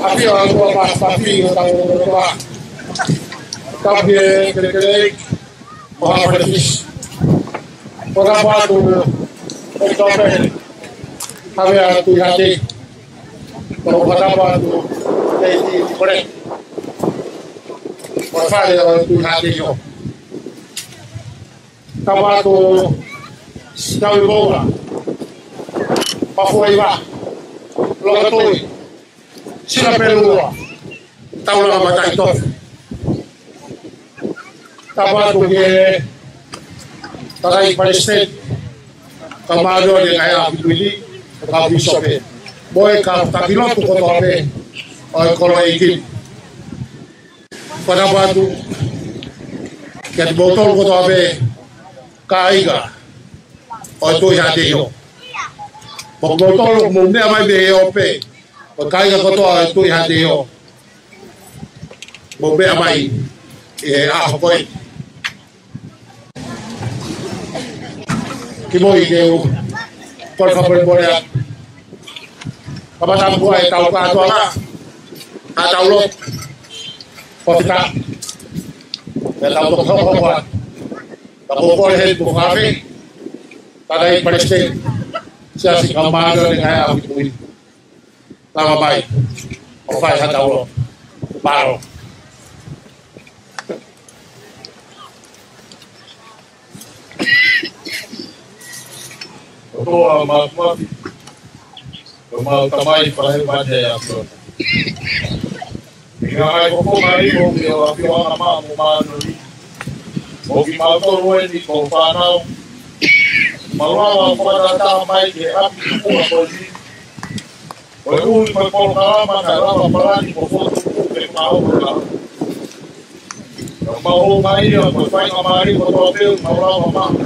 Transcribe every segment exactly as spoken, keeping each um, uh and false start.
ʻAfio ʻa e ʻOtua Māfimafi ʻo tau ʻOtua. Tau pē kelekele ʻo hapa le fisi. Ko e tapu atu ʻe Tōpele. Havea Tuʻi Hātei. Ko e tapu atu ʻe Titi Kole. Ko e fale ʻo Tuʻi Hātei ʻo. Tapu atu Sitaui Moa, Pafuaiva, Lokatoi, Sila Pelua, Taulanga Mataʻitofe. Tapu atu ki he Tangataʻeiki Palesiteni, kau Māʻoniʻoni ʻo e Ngaahi ʻAho Kimui Ni, kau Pīsope, mo e kau taki lotu kotoa pē ʻo e kolo ʻeiki ni. Fakatapu atu kiate kimoutolu kotoa pē kāinga ʻo e Tuʻi Hātei ʻo. Mo kimoutolu mou meʻa mai mei he ope, mo e kāinga kotoa ʻo e Tuʻi Hātei ʻo. Mou meʻa mai ʻi he ʻaho ko eni. Kimuʻa ke u kole fakamolemole atu. Kamata muʻa ʻetau kātoanga, ʻetau lotu. Ko kita, ʻetau toki hokohoko atu. Ka ʻoku ou kole heni mo e fakaafeʻi, Tangataʻeiki Palesiteni, Siasi, kau Māʻoniʻoni ʻo e Ngaahi ʻAho Kimui Ni. Lava mai ʻo fai haʻatau lotu. Mālō. ʻOtua Māfimafi, ko homau Tamai fakahēvani ʻa e ʻAfiona. ʻI he ngaahi fofonga ʻo e ʻAfiona Maʻa mo Māʻoniʻoni, ʻoku kimautolu eni ko ho fānau, mau lava ʻo fakatātā mai ki he ʻapi tupuʻa ko eni, koeʻuhi ko e polokalama naʻe lava ʻo palani mo fokotuʻu ke fakahoko. Ka mau ō mai ia mo e faingamālie kotoa pē ʻoku mau lava ʻo maʻu.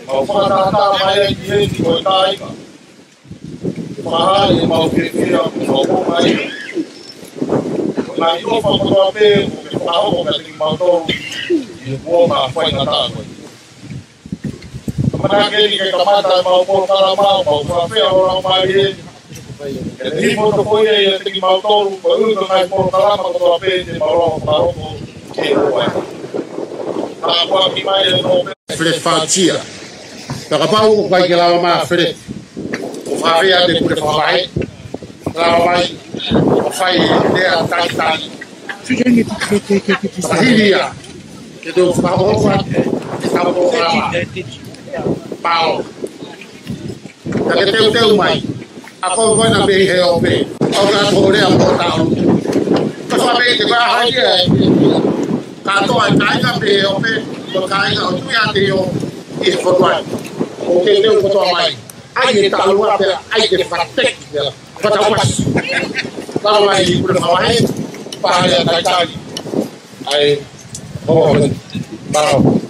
Mau fakatātā mai ai ki heni ko e kāinga. Fakahā ʻemau fiefia, mau ō mai ia. Ko e ngaahi ʻofa kotoa pē ʻoku ke fakahoko kiate kimautolu ʻi he kuonga faingataʻa ko eni. Ka manake ni ke kamata ʻemau polokalama, mau fakafeʻiloaki mai ē. ʻE hifo toko ia ʻiate kimautolu, koeʻuhi ko e ngaahi polokalama kotoa pē te mau lava ʻo fakahoko ke ʻoua. Tāpuaki mai ʻe Tōpele. Feleti Fautia. Ka kapau ʻoku ʻikai ke lava mai ʻa Feleti, ʻoku ou fakafeʻiloaki atu ki he Pule Fakavahe. Lava mai ʻo fai e lea talitali. Ka hili ia, ke tau fakahoko atu ʻetau polokalama. Pau. Ka ke teuteu mai. ʻA koe ko ena mei he ope. ʻOku ke ʻatu hoʻo lea mo e taʻu. Ka fai pē te ka hai ia. Kātoa e kāinga mei he ope. Ko e kāinga ʻo Tuʻi Hātei ʻo ʻi he fonua ni. ʻOku ke teuteu kotoa mai. ʻAi e taʻu ua pea, ʻai ke fakateki pea. Fakatau pasi. Lava mai ki he Pule Fakavahe, pea lea talitali. ʻAi, ho, ho, pau.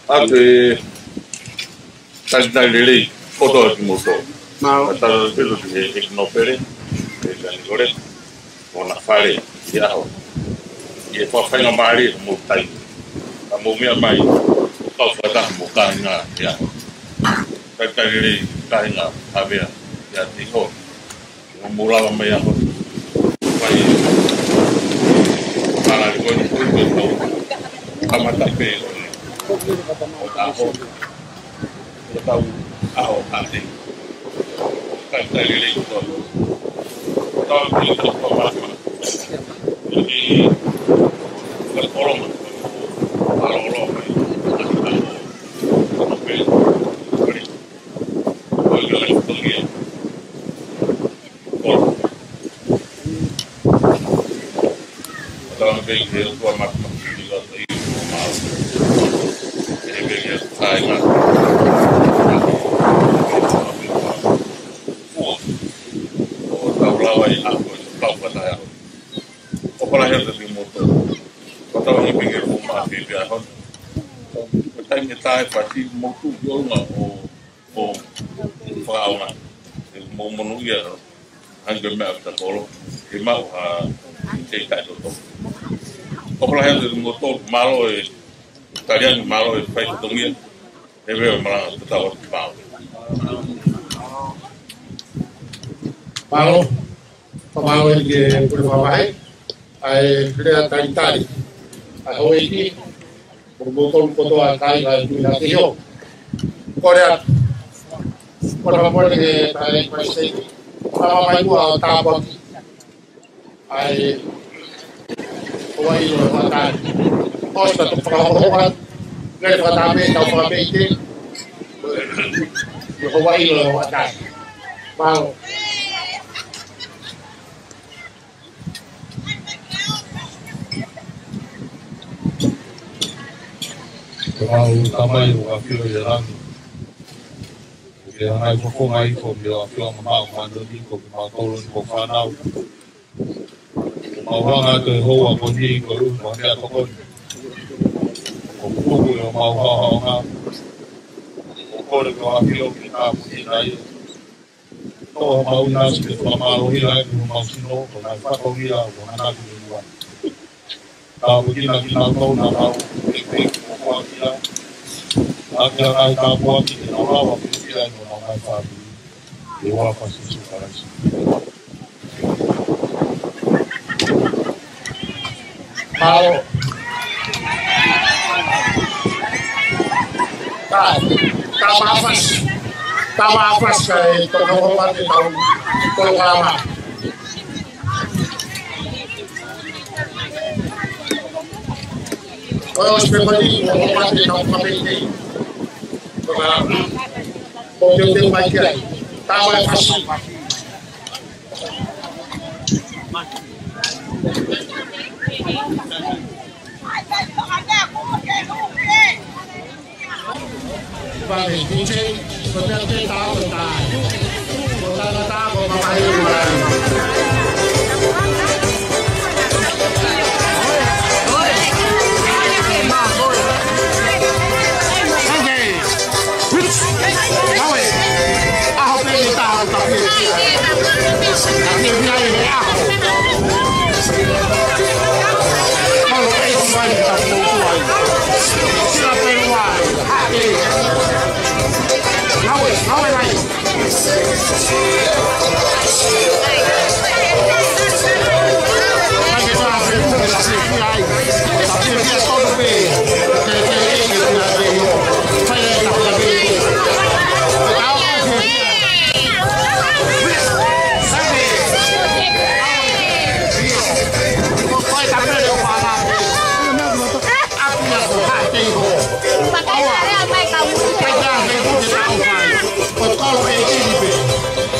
ʻA e talitali lelei kotoa kimoutolu. Mau. Ka tau pelu ki he, he nōpele, he kani kore, ʻo na fale, ʻi he ʻaho. ʻI he fakafaingamālie mo tai. Ka mou meʻa mai, ʻo kau fakataha mo kāinga ʻi he ʻaho. Talitali lelei kāinga Havea, ʻi he ʻaho ni. Mo mou lava mai ʻaho. Vai, kāinga ko eni ko e kau. Kamata pē ko eni. ʻO tau ʻaho ʻa te. Talitali lelei ko. Tau pili tau pamata. ʻI, ko e koloma. Mālō, mālō mai. Ko e kau. Ko e kau. Ko e kau. Tau pē ki he ʻOtua Māfimafi ʻi loto ʻi ʻo mau. ʻE pē ki he kāinga. Fua. ʻO tau lava ʻi he ʻaho, ʻo tau fakataha. ʻOfa lahi atu kiate kimoutolu. Ko tau ni pē ki he ʻOtua Māfimafi ʻi he ʻaho ni. Ko e taimi ʻe taha ʻe fasi mo tu ʻi ʻolunga ʻo ʻo fakaʻaonga. ʻE mo monūʻia, hangē ko e meʻa ʻa Takolo, ʻe maʻu ha ʻi te taʻetoto. ʻOfa lahi atu kiate kimoutolu, mālō e taliangi, mālō e fai fatongia, ʻe veo malanga tatau atu mālō. Mālō, fakamālō eni ki he pule fakavahe, ʻa e lea talitali, ʻa e houʻeiki, mo kimoutolu kotoa kāinga ʻi he ʻaho ni. Kole atu. Kole atu ki he Palesiteni. Tama mai ua ʻo tāpuaki. ʻA e Hawaii ʻo Hawatai. ʻOsi ʻetau fakahohaʻa. Ngele fakataha pē, tau fakapeite. ʻI Hawaii ʻo Hawatai. Mālō. Ko e ʻOtua Tamai ʻoku ʻafio ʻi he langi. Ke hangai fofonga ʻi ko mio ʻafio ma mau manoni ko ke mau tolo ni ko fānau. Mau hanga atu he houa ko eni ko e ʻuhi ko e meʻa tokoni. Ko kuku ʻi homau haohaonga. ʻOku kole ke ʻafio ke tāpuekina ia. Toʻo homau ʻinasi ke fakamālohia ai homau sino, ko e ngaahi fatongia ʻoku hanaki ʻi he ua. Tāpuekina kinautolu naʻa mau pekipeki mo kuakia. ʻAki ʻa e ngaahi tāpuaki ke nau lava ke fiefia ai mo homau ngaahi fāmili. ʻI he huafa ʻo Sīsū Kalaisi. Mālō. Ka, ka mafas. Ka mafas ka e toko homa te tau. Toko homa. Ko e ʻosi pē ko eni, toko homa te tau fakapeite. Ko ka, ko te te mai ki ai. Ka mafas.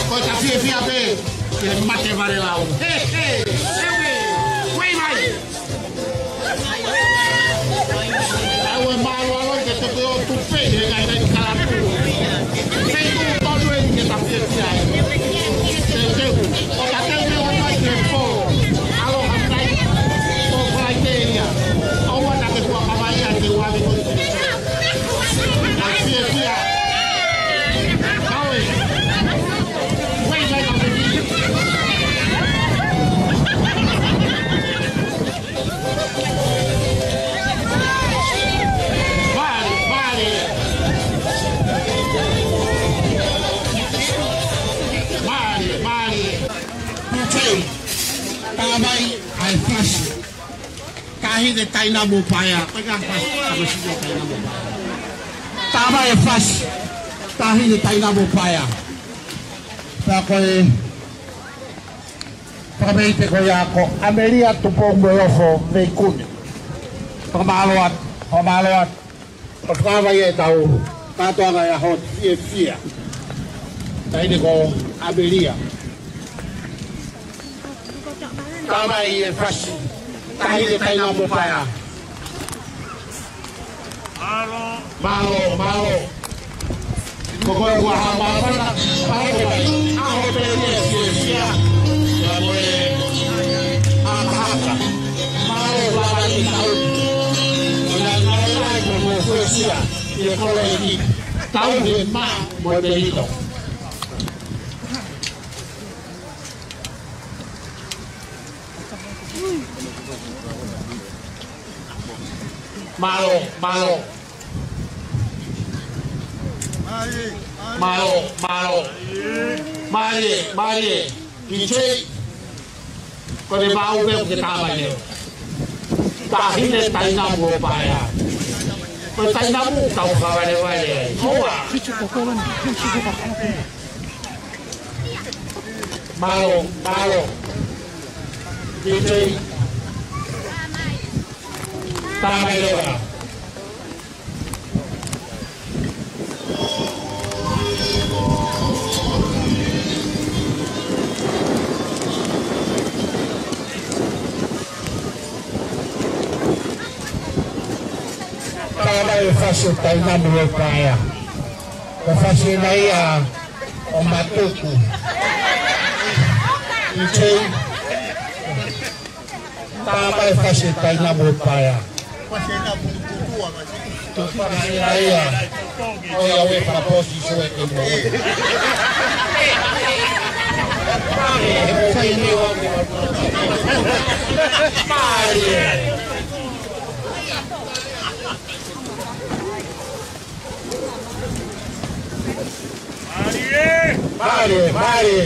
Ko e ka fiefia pē, ke mate vale lau. He, he, he, he. Kuei mai. ʻAu e mālualoi ke toki ʻo tupe, he ngaahi ngaahi kalatu. Feituʻu tonu eni ke ta fiefia ai. Teuteu, ʻo ka teuteu mai ke pō. Aloha mai, ʻo Falaite ia. ʻOua naʻa ke kua kavai ia ke uavi ko. Ka fiefia. Kaue. Talamai ʻa e fasi. Taʻahine Tainamu Paea. Ko e ka fasi, tamasiʻi ʻo Tainamu Paea. Talamai ʻa e fasi. Taʻahine Tainamu Paea. Pea ko e fakameʻite ko ia ko ʻAmelia Tupou Moeofo Veikune. Fakamālō atu, fakamālō atu. ʻO fakahā mai ʻetau kātoanga ʻi he ʻaho ni, fiefia. Taʻahine ko ʻAmelia. Talamai ʻe he fasi. Taʻahine Tainamu Paea. Mālō, mālō. Ko koe kuo hā māfana, pāke mai. ʻAho pē ni ʻe fiefia. Ia mo e ʻakahaka. Mālō, mālō e tau. Ko e nai nai nai ko mo fuesia. Ia ko e ki. Tau he mā mo e melino. Mālō, mālō. Mālō, mālō. Mālō, mālō. Ki te, ko e mau pē ke tā mai leo. Taʻahine Tainamu ʻo Paea. Ko e Tainamu tau kavalevale ai. Hoa. Mālō, mālō. Ki te, tā mai leva. Talamai ʻe he fasi ʻo Tainamu ʻo Paea. Ko e fasi ena ia ʻo Matuku. Ki te, talamai ʻe he fasi ʻo Tainamu ʻo Paea. Fasi ena ia ʻo ia ʻo e fakaposi sue ke mo. Mālie. Mālie, mālie.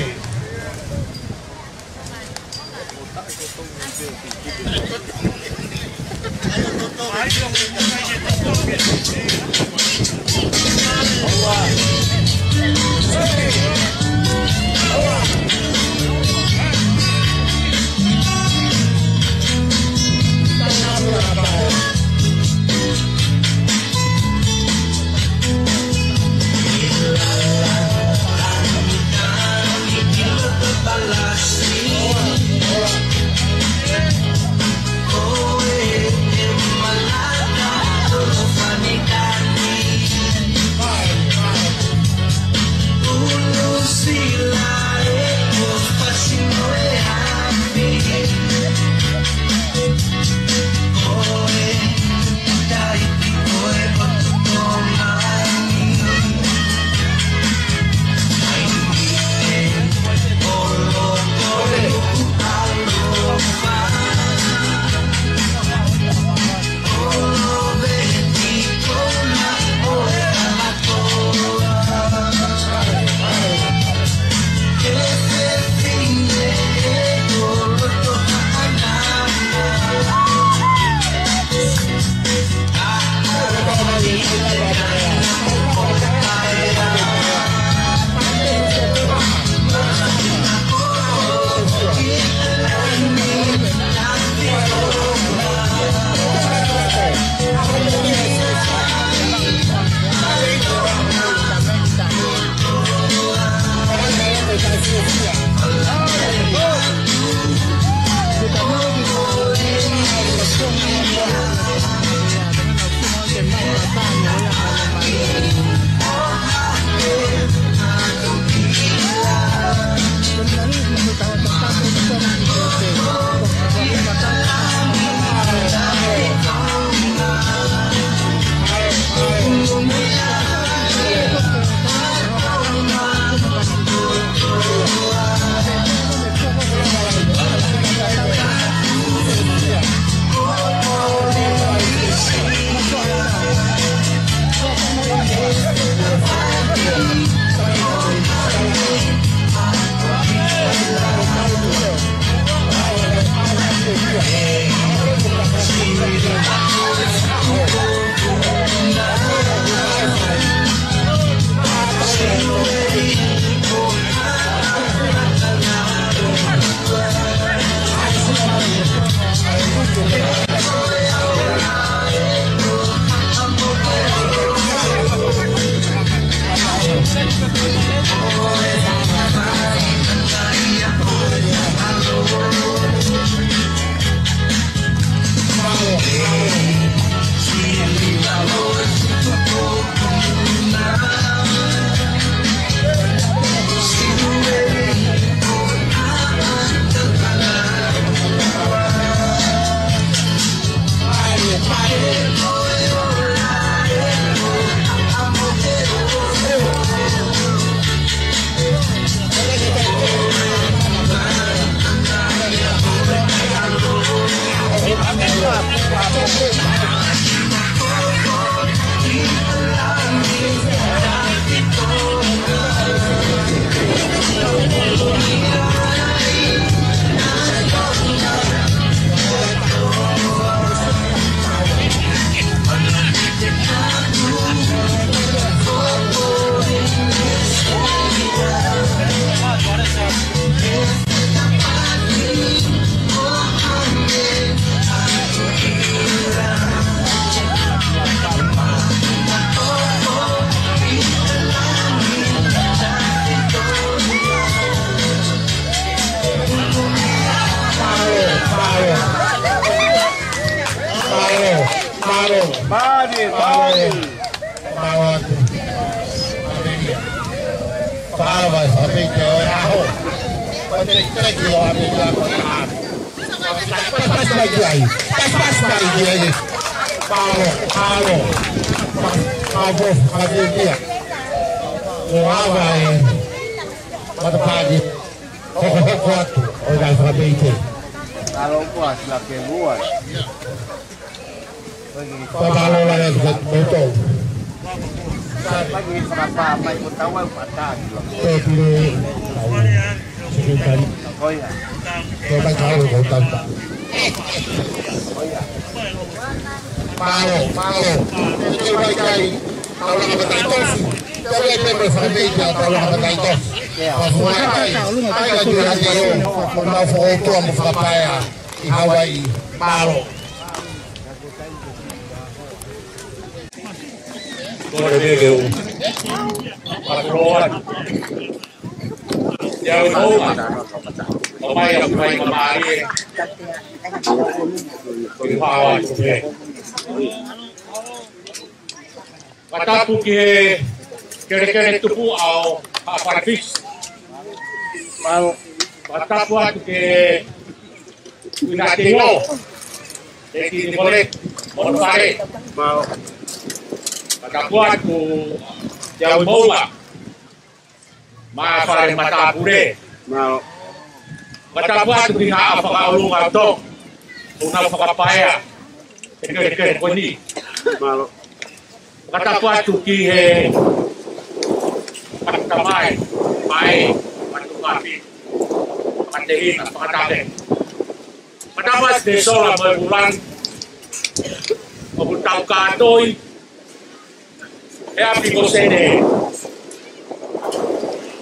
Pāni, pāni. Mālō atu. Mālō atu. Mālō atu. Mālō atu. Mālō atu. Mālō atu. Mālō atu. Mālō atu. Mālō atu. Mālō atu. Mālō atu. Mālō atu. Hokohoko atu ʻo e ngaahi fakapeite. Alo, kua sila ke lua. Fakamālō lahi atu kiate kimoutolu. Pagi fakapā mai ko tau au pataki lo. Tō pile, tau. Sekretari. Ko ia. Tō mai kau ko tau. Ko ia. Mālō, mālō. Tō mai kai. Taulanga Mataʻitosi. Tau lei pē mo e fakapeite ʻa Taulanga Mataʻitosi. Ka fuaʻi ai, ʻai ka tui hake ʻo, ʻo nau fokoutua mo fakapaea ʻi Hawaiʻi. Mālō. Kole pē ke u. Patuloa. Ia ʻo, ʻo mai ʻa faingamālie. Ko e Hawaiʻi ko ē. Fakatapu ki he kelekele tupu ʻo Haʻapai Beach. Mālō. Fakatapu atu ki he Kuini Tino. He ki ni mole, mole fale. Mālō. Fakatapu atu ki he Moʻunga. Maʻa Fale Matāpule. Mālō. Fakatapu atu ki he haʻa fakaʻolunga ʻo Tonga, ʻoku nau fakapaea e kelekele ko eni. Mālō. Fakatapu atu ki he fakatamai, mai, matumafi, fakatehina, fakatave. Fakatapu atu ki he sola mo e vūlangi, ʻoku tau kātoi, he ʻapi ko Senē.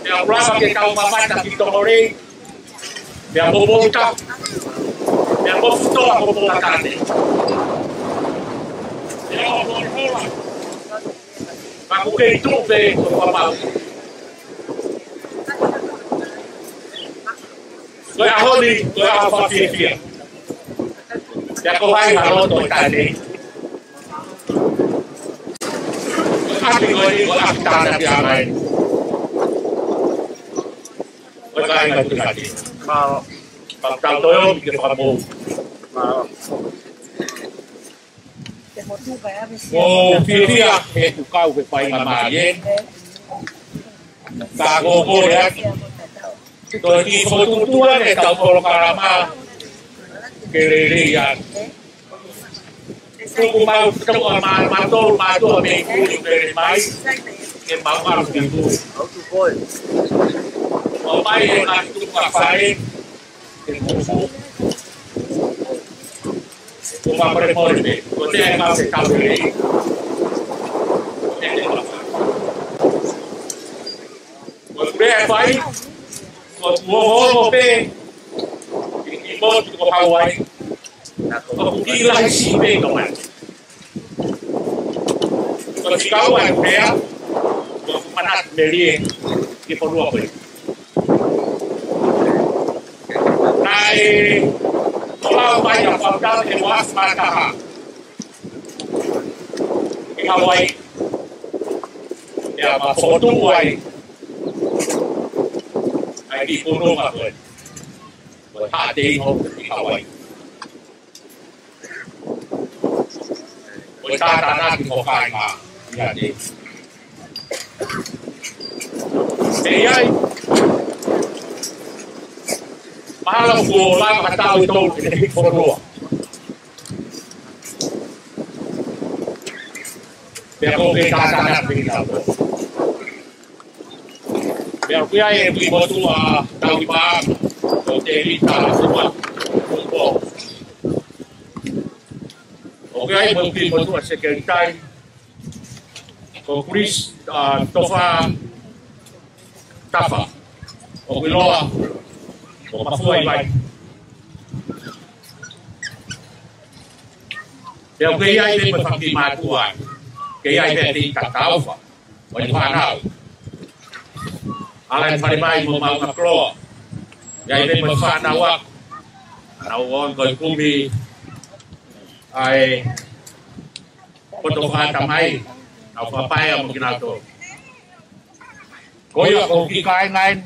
Pea ʻoku lava ke tau mamata ki Tongolei. Pea Mopoutā. Pea Mofutoa mo Pongatane. Pea ʻo Moʻonohola. Ka ʻoku kei tuʻu pē ko Papau. Ko e ʻaho ni, ko e ʻaho fakafiefia. Pea ko hai ha loto ʻi taʻe nei. Ko e ʻapi ko eni, ko e ʻapi tānaki ʻa e ngaahi. Ko e kāinga Kuini Tino. Mālō. Pea tau toe ō ki he fakamoʻui. Mālō. ʻOku fiefia he ʻoku kau he faingamālie. Ka ko e kole atu. Toe kiʻi fokotuʻutuʻu ange ʻetau polokalama ke lelei ange. Tuku mau, tuku ʻa ma-, mātou, mātou ʻa mei kuli pele mai, ke mau ʻalu ki kuli. ʻO mai e ngaahi tuku ʻa fale, ke kuku. Ko ma pare pare pē, ko te ai ka se ka pele. Ko te ai ka se. Ko e pule ʻe fai, ko e kuo ongo pē, ʻi, ʻi motu ko Hawaiʻi, ko e kiʻi lahi siʻi pē ka mai. Ko e fika ua e pea, ko e manatu melie, ki he fonua ko ē. Naʻe, ko lau mai ʻa Fafau ke mo ʻasi mai taha. ʻI Hawaiʻi. Pea ma fokotuʻu ai. ʻAi ki Pununga ko ē. Ko e haʻa teino ʻi Hawaiʻi. Ko e tātānaki mo kāinga ia te. Pea ʻi ai. Mahalo kuo lava ka tau ʻi tolu ke te hiki fonua. Pea ko ke tātānaki pē ki tau. Pea ʻoku ʻi ai e kui motuʻa tau ʻi pā, ko Tēvita Fua, Fua. ʻOku ʻi ai mo e kui motuʻa sekelitali, ko Chris, ʻa, Tofa, Tafa. ʻOku ʻiloa, ko Mafua ʻi Vai. Pea ʻoku ʻi ai pē mo e fanga kiʻi mātuʻa, ke ʻi ai pē ʻa Tēvita Taufa. ʻO e fānau. ʻAla ʻe fale mai mo Maunga Koloa. ʻI ai pē mo e fānau ʻaku. ʻA nau ō ko e kumi ʻa e poto fakatamai, nau fakapaea mo kinautolu. Ko ia ko e kiʻi kāinga eni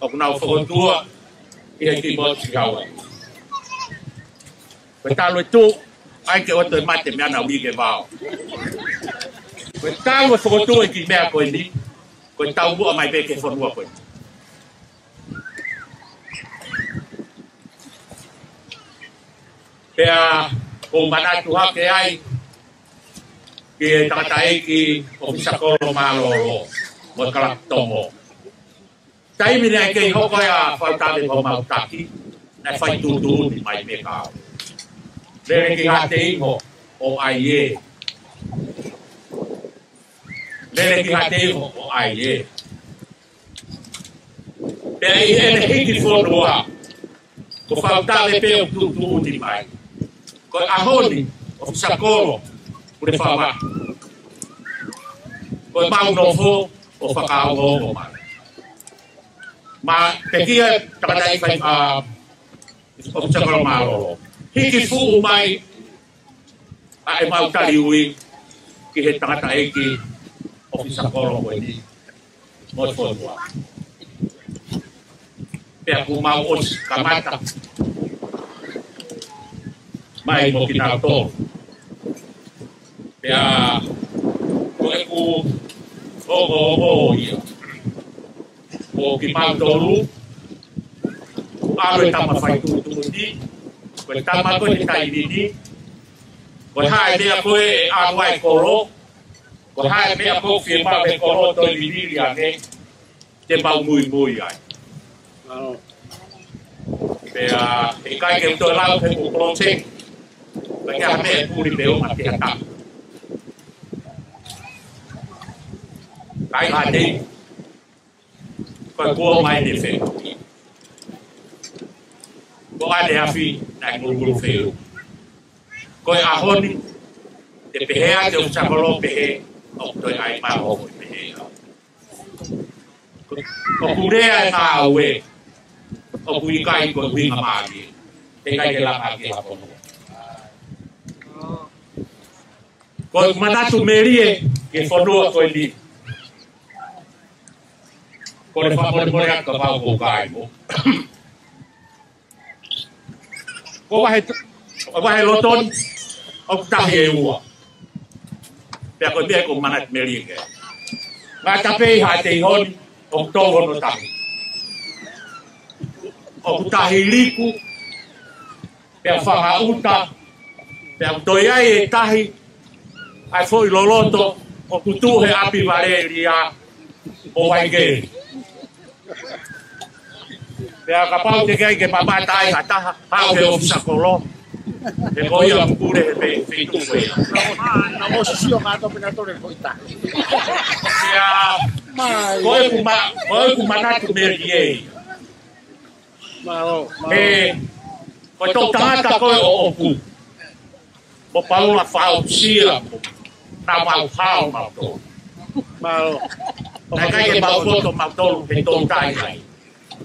ʻoku nau fokotuʻu ʻi he kiʻi motu Sihau. Ko e talu e tuʻu ai ke ʻoua toe mate mei ana uike vao. Ko e talu e fokotuʻu e kiʻi meʻa ko eni, ko e taumuʻa mai pē ki he fonua ko eni. Pea ʻoku ou manatu hake ai ki he tangataʻeiki ʻofisa kolo mālōlō mo e kalapu tongo. Taimi naʻe kei hoko ai ʻa Fautave ko homau taki, naʻe fai tuʻutuʻuni mai pē kia au. Lele ki Haʻateiho ʻo ʻai ē. Lele ki Haʻateiho ʻo ʻai ē. Pea ʻi heʻene hiki fonua, ko Fautave pē ʻoku tuʻutuʻuni mai. Ko e ʻaho ni, ʻofisa kolo, Pule Fava. Ko e mau nofo ʻo fakaongoongo mai. Mo e pekia tangataʻeiki fai, ʻa, ʻofisa kolo mālōlō. Hiki fuʻu mai ʻa e mau tali ui ki he tangataʻeiki ʻofisa kolo ko eni mo e fonua. Pea kuo mau ʻosi kamata mai mo kinautolu. Pea ko ʻeku ongoongo ia, ko kimautolu, ʻalu e tama fai tuʻutuʻuni, ko e tama ko ē he taimi ni, ko e hā e meʻa ko ē ʻe ʻalu ai e kolo, ko e hā e meʻa ko ē ʻoku fiemaʻu he kolo ʻo toe vivili ange, te mau muimui ai. Pea ʻikai ke u toe lau he ko e project, pea ke ʻai ha meʻa ʻe puli pē ʻo ma ke hata. Kai ha nei, ko e kuo mai ne fe. Ko ʻaneafi naʻe ngulungulu feu. Ko e ʻaho ni, te pehē ʻa e ʻofisa kolo pehē, ʻoku toe ʻai mai ʻo pehē. ʻOku lea e ngāue, ʻoku ʻikai ko e ʻuhinga mālie, ʻikai ke langa ki ha fonua. Ko e manatu melie ki he fonua ko eni. Ko e fakamolemole atu kapau ʻoku ou kai mo. Ko e vahe, ko e vahe loto ni, ʻoku tahi ʻe ua. Pea ko e meʻa ʻoku ou manatu melie ki ai. Ngataʻa pē ʻi Haʻateiho ni, ʻoku tolu hono tahi. ʻOku tahi Liku, pea Fangaʻuta, pea ʻoku toe ʻi ai e tahi, ʻa e foʻi loloto, ʻoku tuʻu he ʻapi Valelia ʻo Vaikeli. Pea kapau te ke ʻai ke mamata ai ha taha, haʻu he ʻofisa kolo. He ko ia ʻoku pule he pe-, feituʻu ko ia. Naʻa mo sio kātoa pē naʻa tole ko ita. Pea, ko ʻeku ma-, ko ʻeku manatu melie. Mālō, mālō. He, ko e toʻutangata ko ē ʻoʻoku. Mo Paula Fausia, naʻa mau hao mautolu. Mālō. Naʻe ʻikai ke mau koto mautolu he toutai ai.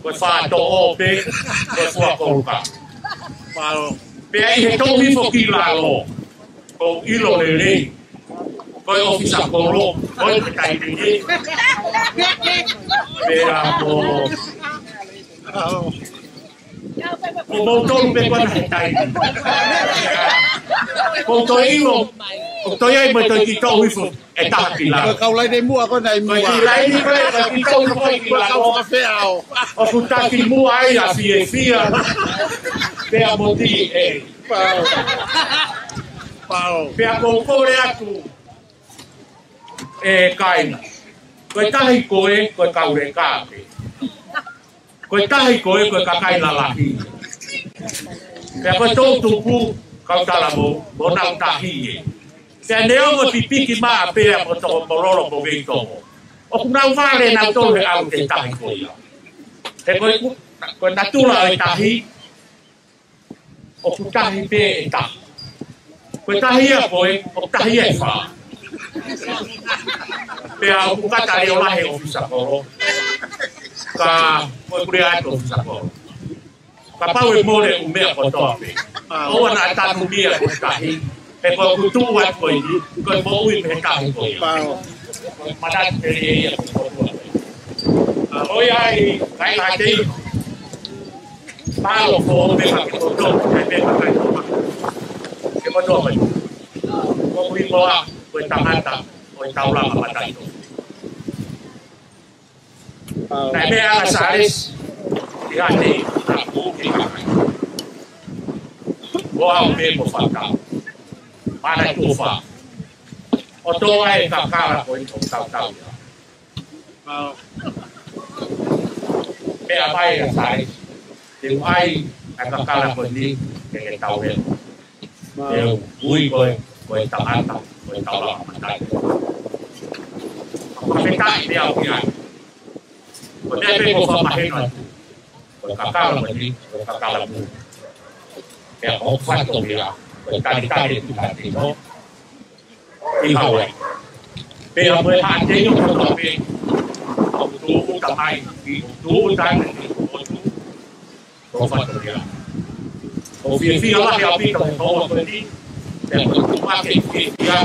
Ko e fā toʻo pē, ko e fua koluka. Mālō. Pea ʻi he toʻu hifo ki lalo, ʻoku ou ʻilo lelei. Ko e ʻofisa kolo, ko e taimi ni. Pea mo Ko moutolu pē ko ena he taimi. Ko e toe ʻilo, ko e toe ʻai mo e toe kiʻi toʻu hifo ʻe taha ki lalo. Ko e kau laine muʻa ko ena ʻi muʻa. Ko e kiʻi laine ko ē, ko e kiʻi toʻu hifo ki lalo. Ko e kau fakafiefia. ʻOku taki muʻa ai ʻa Fiefia. Pea mo T A. Pau. Pau. Pea ʻoku ou kole atu ʻe kāinga. Ko e tahi ko ē, ko e kau leka pē. Ko e tahi ko ē, ko e kakai lalahi. Pea ko e toʻutupu, kau talavou, mo nau tahi ē. Pea neongo pipiki maʻa pea mo toko mololo ko Veitovo, ʻoku nau vale nautolu he ʻalu ki he tahi ko ia. He ko e ku-, ko e natula ʻo e tahi, ʻoku tahi pē ʻe taha. Ko e tahi ia ko ē, ʻoku tahi ia ʻe fā. Pea ʻoku kata leʻo lahi ʻofisa kolo. Ka, ko e pule atu ʻofisa kolo. Kapau ʻe mole ʻū meʻa kotoa pē. ʻOua naʻa tanumia ko e tahi. Pea ko ʻeku tuʻu atu ko eni, ko e moʻui pē he taʻu ko ia. Mālō. Manatu pē ia ki he motuʻa ko eni. ʻA, ʻoku ʻi ai, kae ʻi ai ha tei. Mālō foʻou pē ka ke koto, kae pē ka kai toma. Ke koto mai. Ko kui moa, ko e tangata, ko e taulanga mataʻitohi. Naʻe meʻa ʻa Sālesi, ʻi ha tei, ka kuo ke kakai. Ko au pē mo Fakatau. Mana tufa. ʻO tō ai e kakala ko eni ʻoku tautau ia. Pea mai ʻa Sālesi. Te u ʻai ʻa e kakala ko eni ke ke tau e. Te u ui koe, ko e tangata, ko e taulanga mataʻitohi. Fakafetaʻi pē au ki ai. Ko e meʻa pē ʻoku ou fakamahino atu. Ko e kakala ko eni, ko e kakala muli. Pea ko hoku fatongia, ko e talitali ki he tino ʻi Hauaiʻi. Pea mo e haʻa tino kotoa pē, ʻoku tūʻuta mai, ʻoku tūʻuta atu ki he motu, ko hoku fatongia. ʻOku ou fiefia lahi ʻaupito he houa ko eni, pea ko e tuʻu hake e fiefia,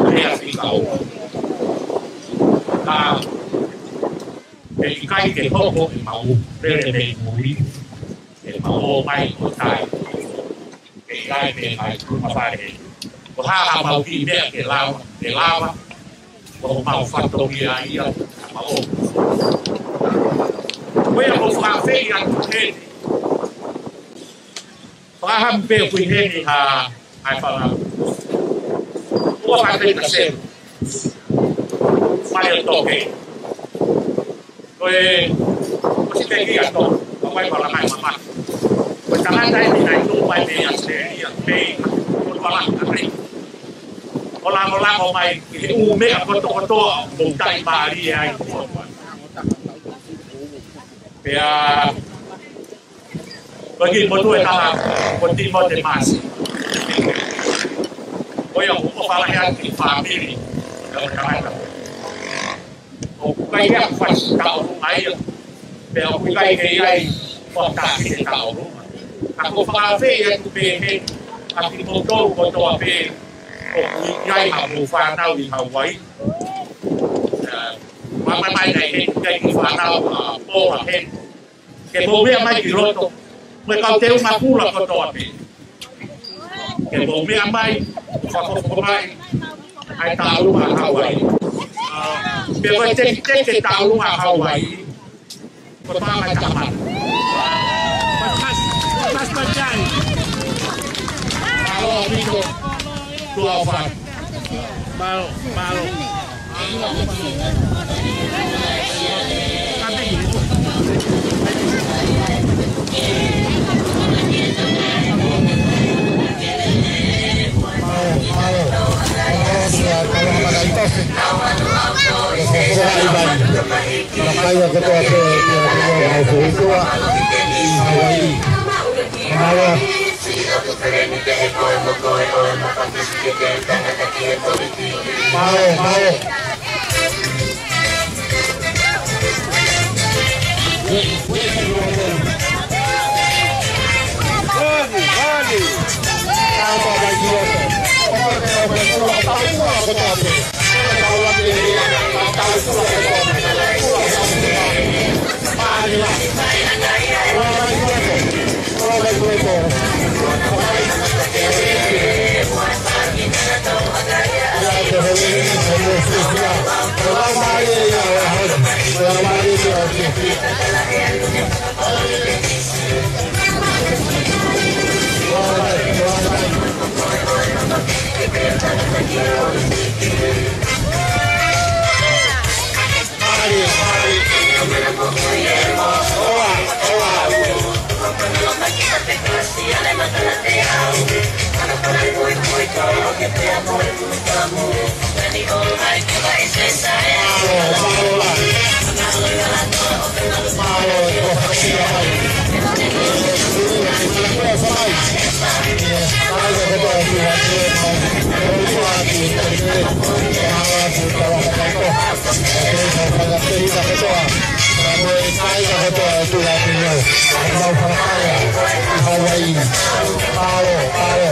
pea fika ua. Ka, ʻe ʻikai ke hoko ʻemau lele mei muli, ʻemau ō mai ʻo tai. ʻE ʻi ai pē ʻa e tuʻunga fale. Ko e hā haʻamau kiʻi meʻa ke lava, ke lava. Ko homau fatongia ia, haʻamau ō. Ko ia ʻoku ou fakaafeʻi atu heni. Fakahā pē ʻoku ʻi heni ha, ha fanga. Ua fakaafeʻi ka selu. Fale ʻo toke. Ko e, ko si peki ato, ko mai ko langai mama. Ko e tangata eni naʻe tuʻu mai mei ʻAositelēlia, mei, ko e langai. ʻO lango lango mai, ki he ʻū meʻa kotokotoa, ʻoku taʻimālie ai. Pea, ko e kiʻi motuʻa ʻe taha, ko Tīmote Masi. Ko ia ʻoku ou fakaafeʻi atu ki he fāmili, ʻo e tangata. ʻOku ʻikai ke fasi taʻolunga ia. Pea ʻoku ʻikai ke ʻi ai ʻo taki e taʻolunga. Ka ʻoku ou fakaafeʻi atu pē heni, ʻa kimoutolu kotoa pē, ʻoku ʻi ai haʻamou fānau ʻi Hauaiʻi. ʻA, ʻomai mai heni, ʻikai ke fānau, ʻa, pō heni. Ke mou meʻa mai ki loto, mo e kau teunga kula kotoa pē. Ke mou meʻa mai, fakafoko mai, ʻa e taʻolunga Hauaiʻi. Pea ko e tekiteki e taʻolunga Hauaiʻi, ko e pā mai taha mano. Mālō, Pito. Tuʻa ʻofa. Mālō, mālō. Mālō, mālō. Hauaiʻi. Mālō, mālō.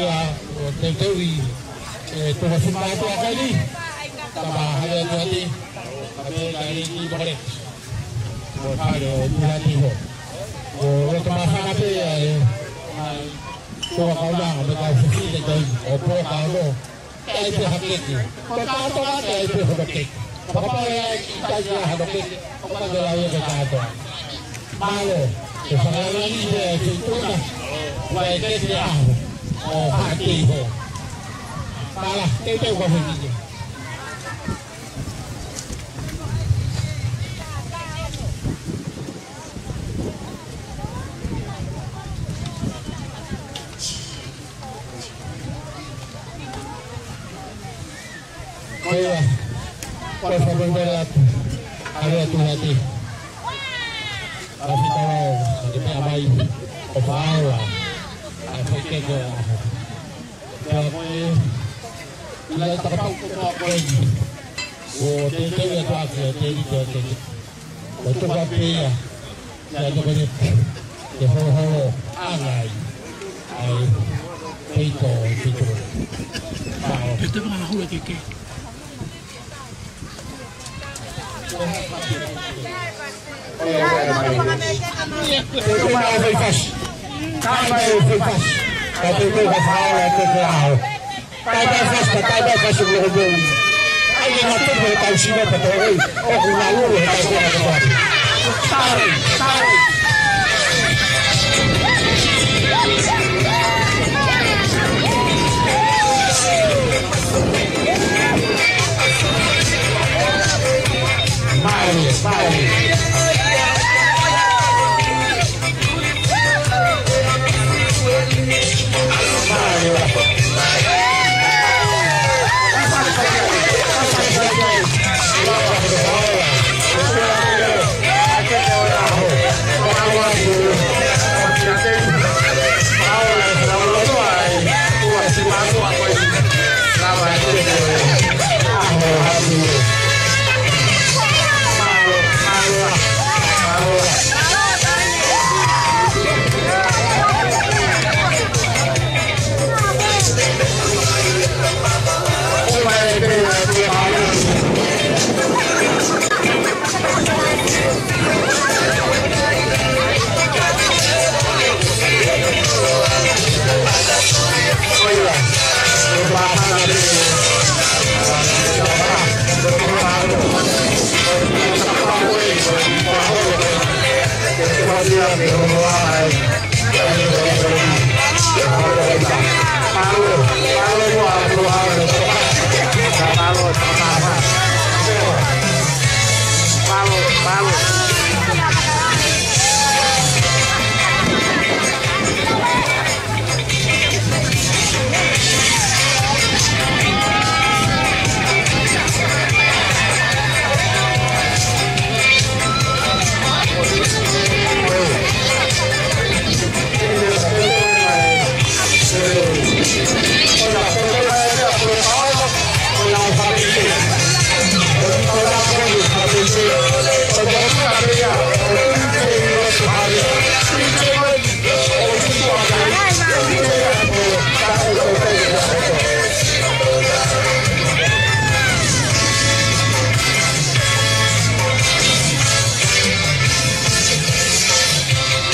ia ʻo teuteuʻi, ʻe, tuʻa fima atu a kali, tama hale atu ati, a me ka i ni mokole. Ko fale ʻo Tuʻati ho. Ko loto mafana pē ia ʻe, ʻa e, tuʻa kaulanga, me ka fifine toi, ʻo pua kaulo. Ke ai pē hakeke. Ko e kātoa ke ai pē hono keke. Fakapale ai ki tai ia hono keke. ʻO ka ke lau ia ke kātoa. Mālō, ke fakalani pē e feituʻu na. Ua e keke ʻaho. ʻO hake iho. Mālō, teuteu ka fekike. Ko ia, ko e fakamolemole atu, ʻa e atu hati. ʻA fitara o, ʻa te pea mai, ʻo faʻaola, ʻa e fai keke ʻa. Pea ko e, ʻi ai takapau ko toa ko e, ʻo te te ia toa ke, te te te. ʻO toka pē ia, ia tokoni ke holoholo ʻangai. ʻAi, peito, peito. Pao. Peito, pangana hula keke. Peito, pangana hula keke. Kai mai ʻo fai fasi. Kai mai ʻo fai fasi. Ka peito ka fao, ʻa te ke ao. Kai mai fasi, kai mai fasi, ʻo loko bou. ʻAi, e ngā tupu he tau sino pa tau oi. ʻOku ngā ulu he tau kona kotoa. Tau, tau.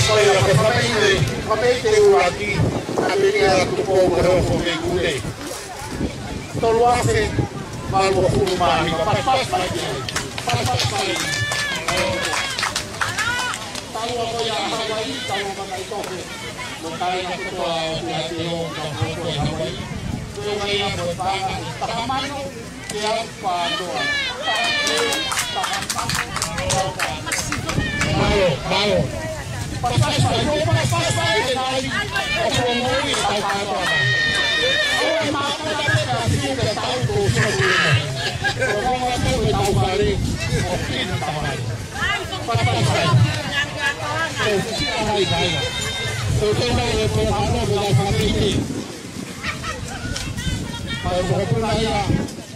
Ko ia, ko e fakapaʻi, fakapaʻi ʻuluaki, ʻa Penia Tupou Hōfo mei Kule. Tolu afe, valu ʻahuru mā hiva, pasipasi mai ki ai. Pasipasi mai. Taua ko ia Hawaiʻi, taua manaʻo toke. Mo e kāinga kotoa ʻo e ʻApiako, ka ko Hawaiʻi. Ko e ʻuhinga ia mo e paʻanga ʻe taha mano, teau fā noa. Mālō, mālō.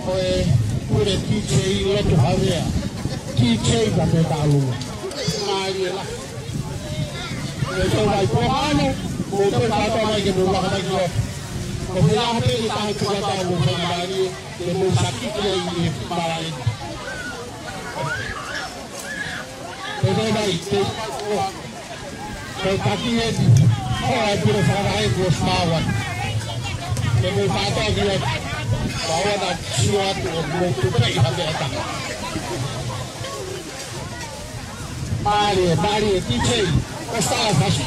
Ko e pule D J Lotu Havea. D J ka te talu. Mālie lahi. Ko e tau mai pō ano, ko e tau mai ke nau laka mai ki loto. Ko e fai lahi pē ʻi tahi tuka tau mo fai mālie, ke mou saki ki ai ʻi he malaʻe. Ko e tau mai, ko e Ko e taki eni, ko e pule fakavahe kuo ʻosi maau atu. Ke mou kātoa ki ai, maua na sio atu ʻo mou tupeʻi ha meʻa taha. Mālie, mālie, D J, ko e style fasi.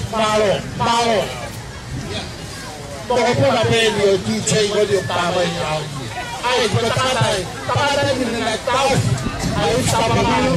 Mālō, mālō. Toko puna pē ni ʻo D J ko ni ʻo tāmai au. ʻAi, ko e tangata ē, tangata ē ni na tau. ʻAi, tama manu,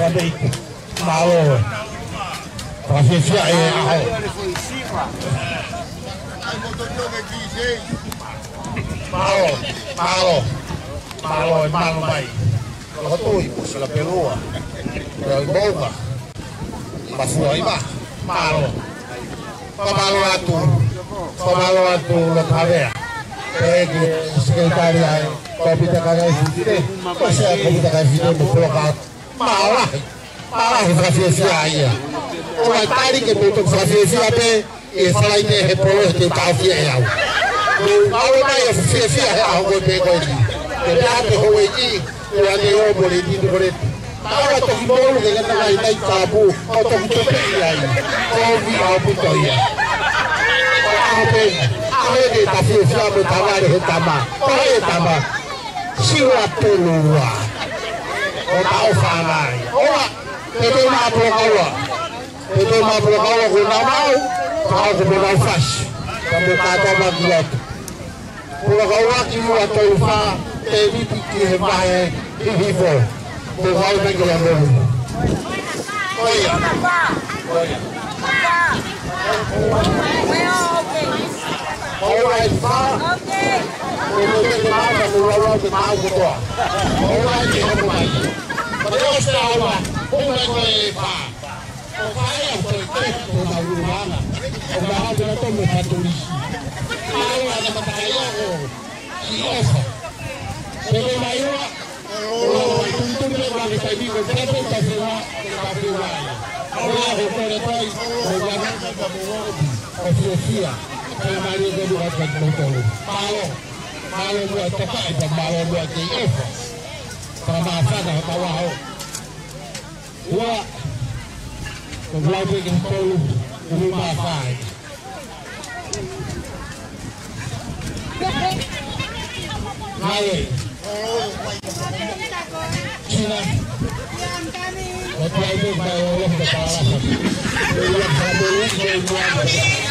Mālō e. Fakafiefia e ʻaho. Mālō, mālō, mālō e manu mai. Loko tui, Pusila Pelua. Leo i Moʻunga. Mafua i ma, mālō. Fakamālō atu, fakamālō atu Loto Havea. Pehē ki he sekelitali ʻa e Kōmiti Kakai Fifine, ko e sea Kōmiti Kakai Fifine mo Poloka. Mālō lahi, mālō lahi fakafiefia ia. ʻOua ʻe tali ke mou toki fakafiefia pē, ʻi he Falaite he pō he te u taʻofi ʻe au. Mou ʻalu mai ʻo fiefia he ʻaho ko ē pē ko eni. Ke pea te houʻeiki, ʻoua te ō mo le tini ko le. Naʻa ʻoua toki molu ke ngata mai nai kapu, ʻo toki tope ia ai. Kovi ʻaupito ia. Ko e ʻaho pē, ʻaho ē ke ta fiefia mo ta vale he tama. Ko e tama. Sila Pelua. ʻO ta ʻofa mai. ʻOua, te te mā Poloka ua. Te te mā Poloka ua ko na mau, ka ko mo na fasi. Ka mo ka ta mā ki loto. Poloka ua ki ua tolu fā, te viti ki he vahe, hihifo. Poloka ua ki he molu. ʻOia. ʻOia. ʻOua ʻe fā. Ko mo te te mā, ka mo ua ua te mā kotoa. ʻOua ʻe te hopo mai. Ko te ʻosi te ʻaua, ko mai ko e fā. ʻO fai au ko e tō, ko mau uru mana. ʻO mau te na tō mo Faturisi. Mālō ana matakai ʻo ki ʻofa. Te ko mai ua, ʻo ua ua i tūtū me ua ke taimi ko te te tawhiwa, te tawhiwa ia. ʻO ua ko kore toi, ʻo ua na ka mo ua ʻo fiefia. Ka mālō ko ua ka mo tolu. Mālō, mālō ua toka e pa mālō ua ke ʻofa. Ka mafana ka waho. Ua, ko ua pe ke tolu, ua mā fai. Ngai. Sina. Ko ua pe ke tolu, ua mā fai. Ua mā fai.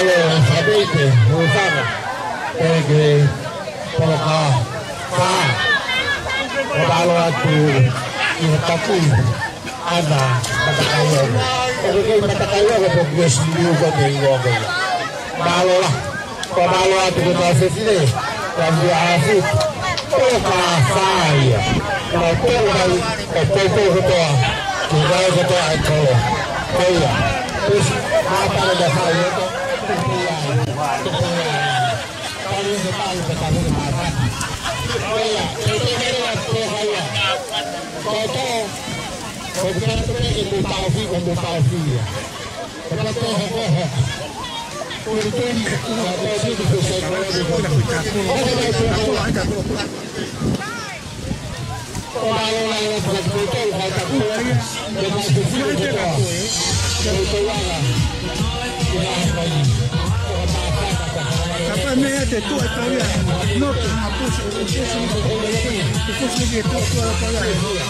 Ē, Fapeite, Hūfanga, ē, ke poloka, fa. Ua, mālō atu ki he taki, ʻAna Matakaioke. ʻOku kei Matakaioke, ʻoku kei Siliu ko te i oke. Mālō lahi. Ua, mālō atu ki he kau fefine, ʻa Via Afi. Poloka, fa ia. Mau tō mai, ʻo poupou kotoa, ki he ngāue kotoa ʻa e kolo. Ko ia. Pesi, māpale na fai, ʻo tō. Kapau meʻa te tuʻa e tau ia, no te mapusi, o te sini ko te, te sini ke tuʻa, tuʻa, tuʻa ia.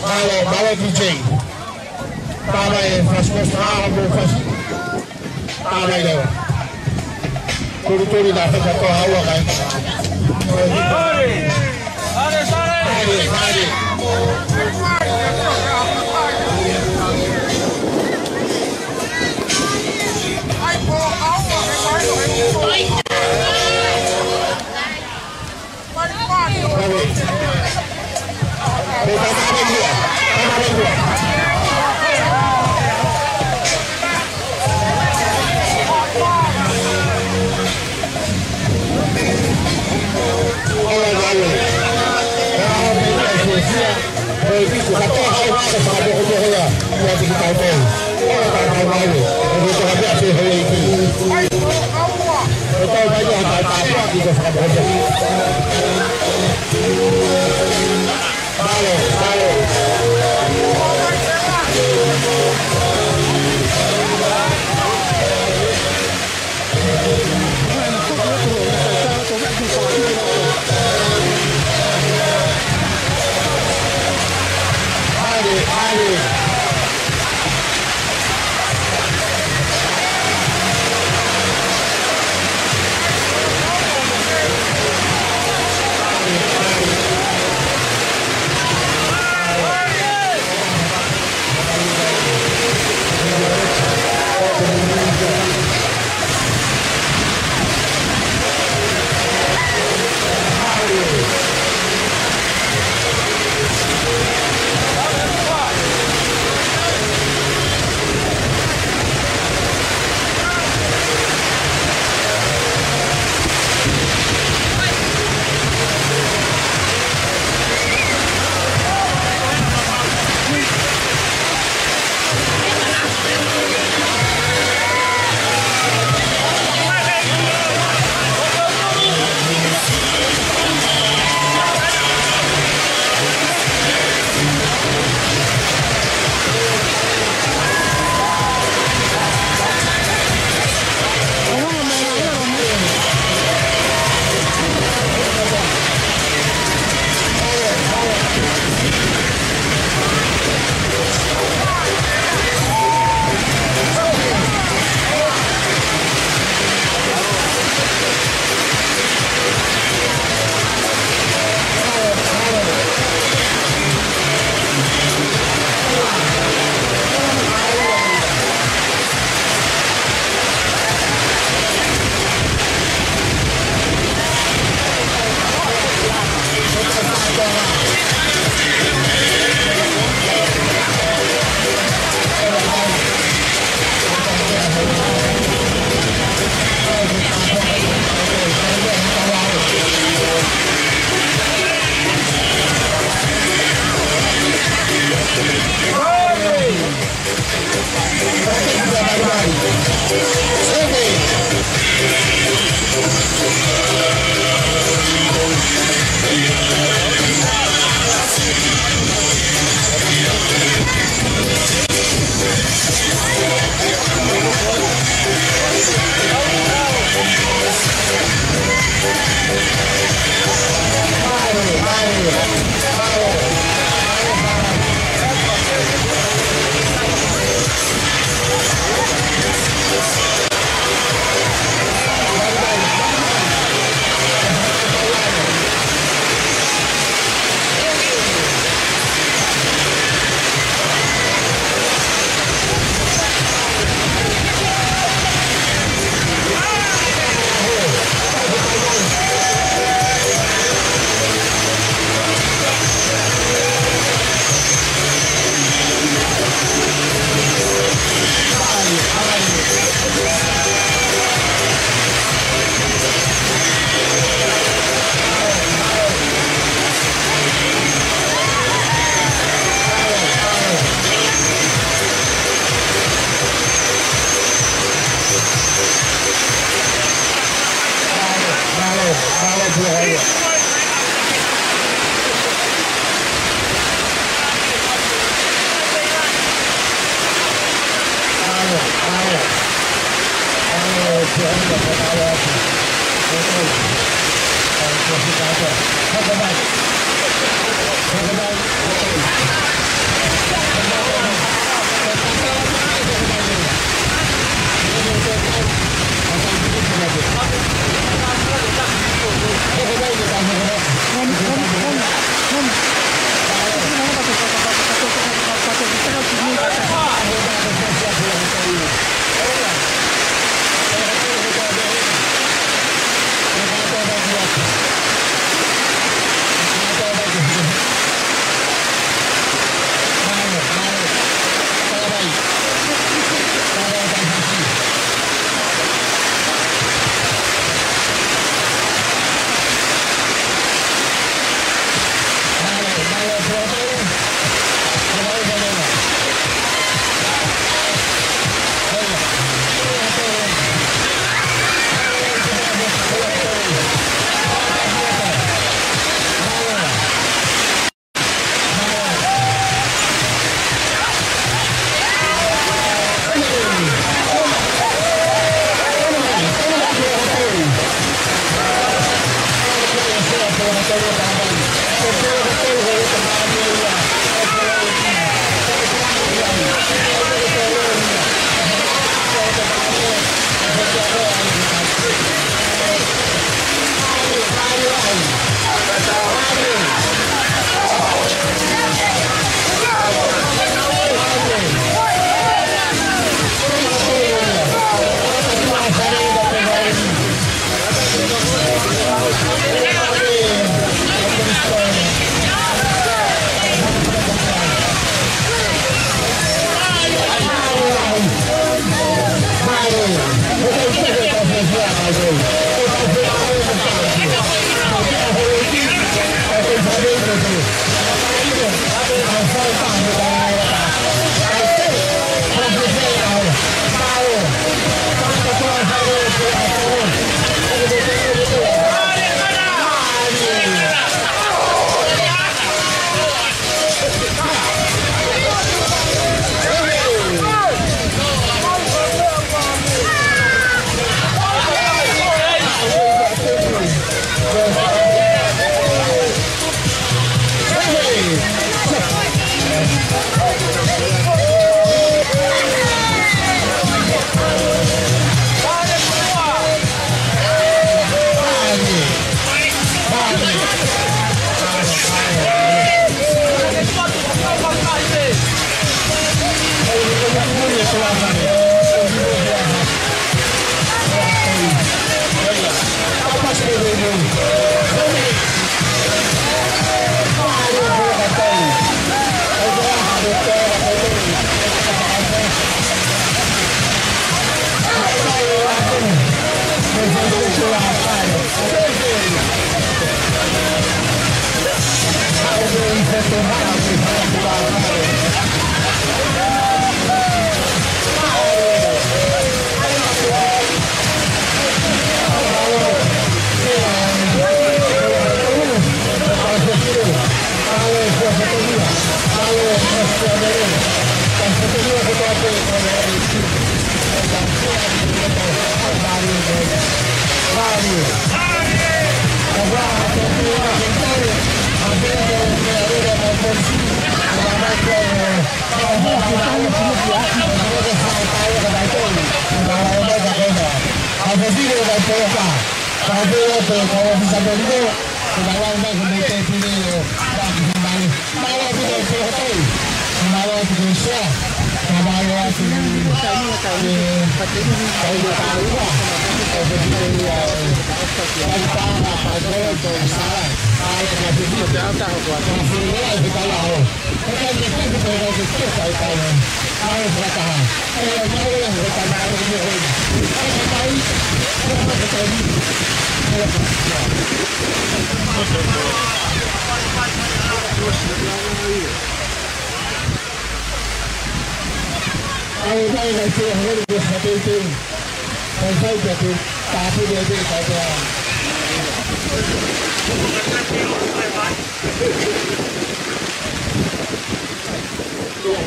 Mālō, mālō D J. Tama e fasi ko sa mo fasi. Tama e leo. Tuli tuli na feka to hawa kai. Pare, pare.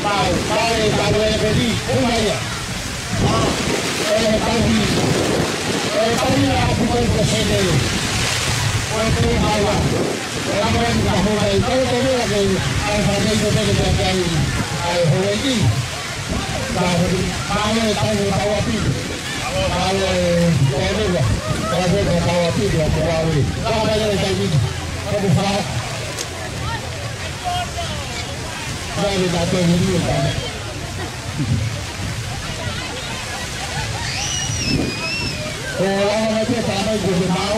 Pau, pau, pau, e peli, uma ia. E pau, e pau, a kuko ko sene. Ko e pau, pau, e pau, ka hoi, ko e pau, ke, ai, ka hoi, ko e pau, ke, ai, ai, hoi, ki. Pau, pau, e pau, pau, api. Pau, e, pau, pau, pau, api, pau, pau, api. Pau, pau, e pau, pau, pau, pau. Vale, la tengo. Ko e anga mai pē tāmai ko e mau,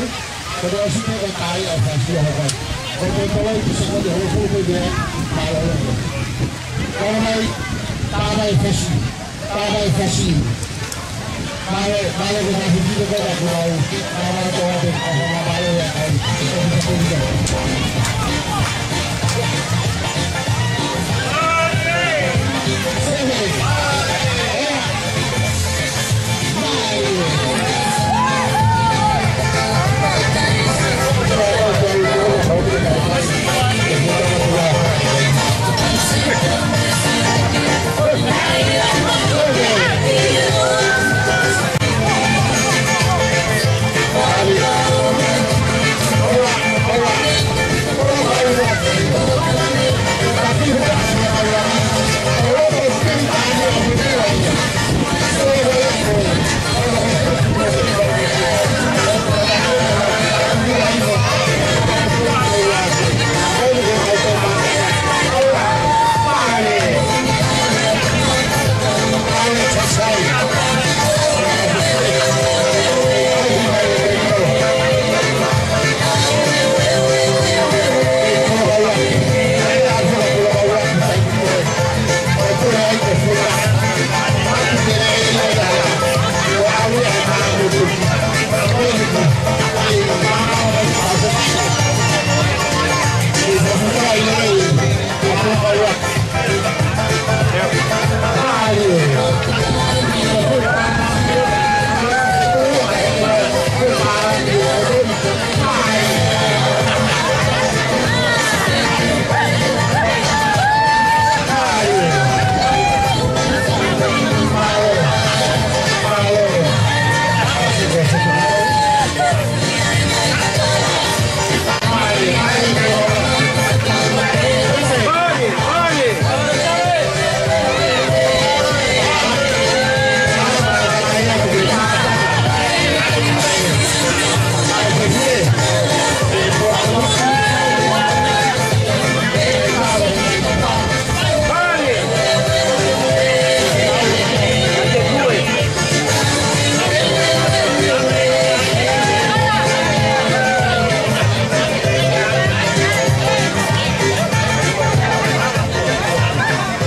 ko e lau sike ko e kai a fasi a hokai. Ko e toloi ki se ko e holo fuku pē, mau. Ko e mai, tāmai fasi. Tāmai fasi. Mālō, mālō ko e fasi ki ko e kau. Mālō ko e fasi. Mālō ia kai.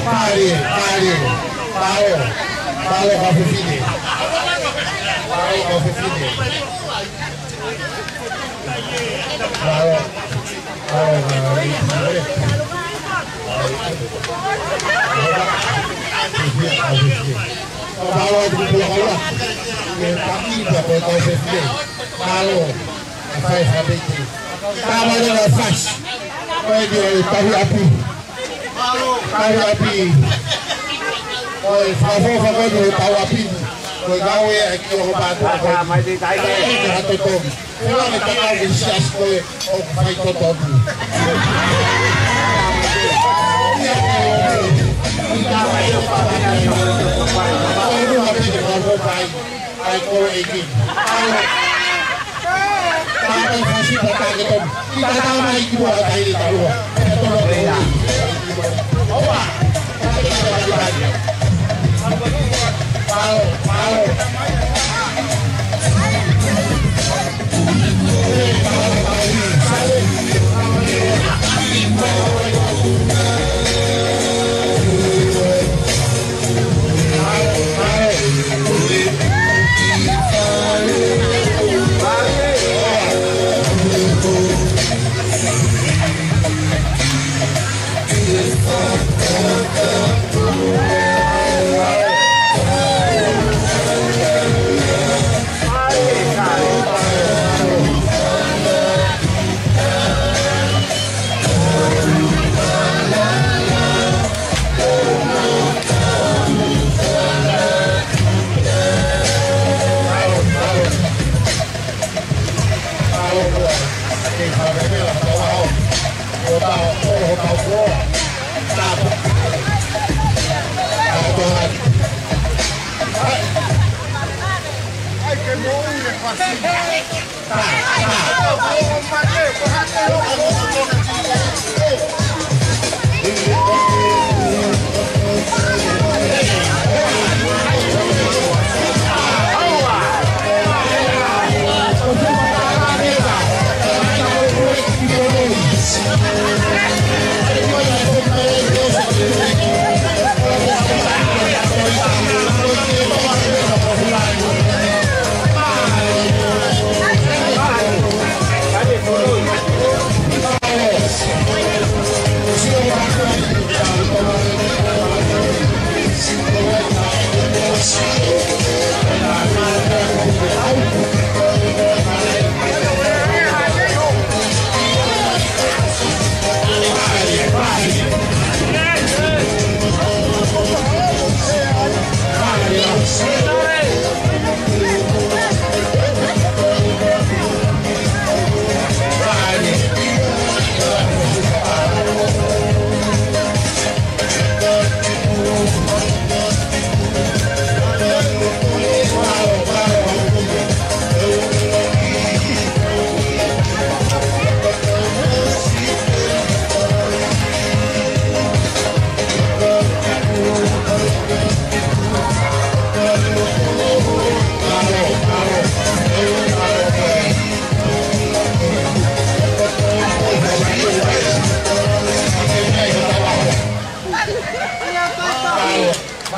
Pale, pale, palo, palo ka fefine. Palo ka fefine. Palo, palo ka fefine. Palo ka fefine. Palo, ka fai ha piki. Palo ka fasi. Ko e dio e pahi api. Kau api. Ko e fakafofonga ko e kau api. Ko e kau e aki o ko pātu. Ko e mai te tai. Ko e ha totongi. Ko e anga ka kau ke siasi ko e ʻoku fai totongi. Ko e anga pē ke kau ko fai. Ai ko e ki. Ai. Tātai fasi tātai ke tonu. Ki tātai mai ki mua tai le talua. Ke tonu ke ia. Opa. Palo, palo.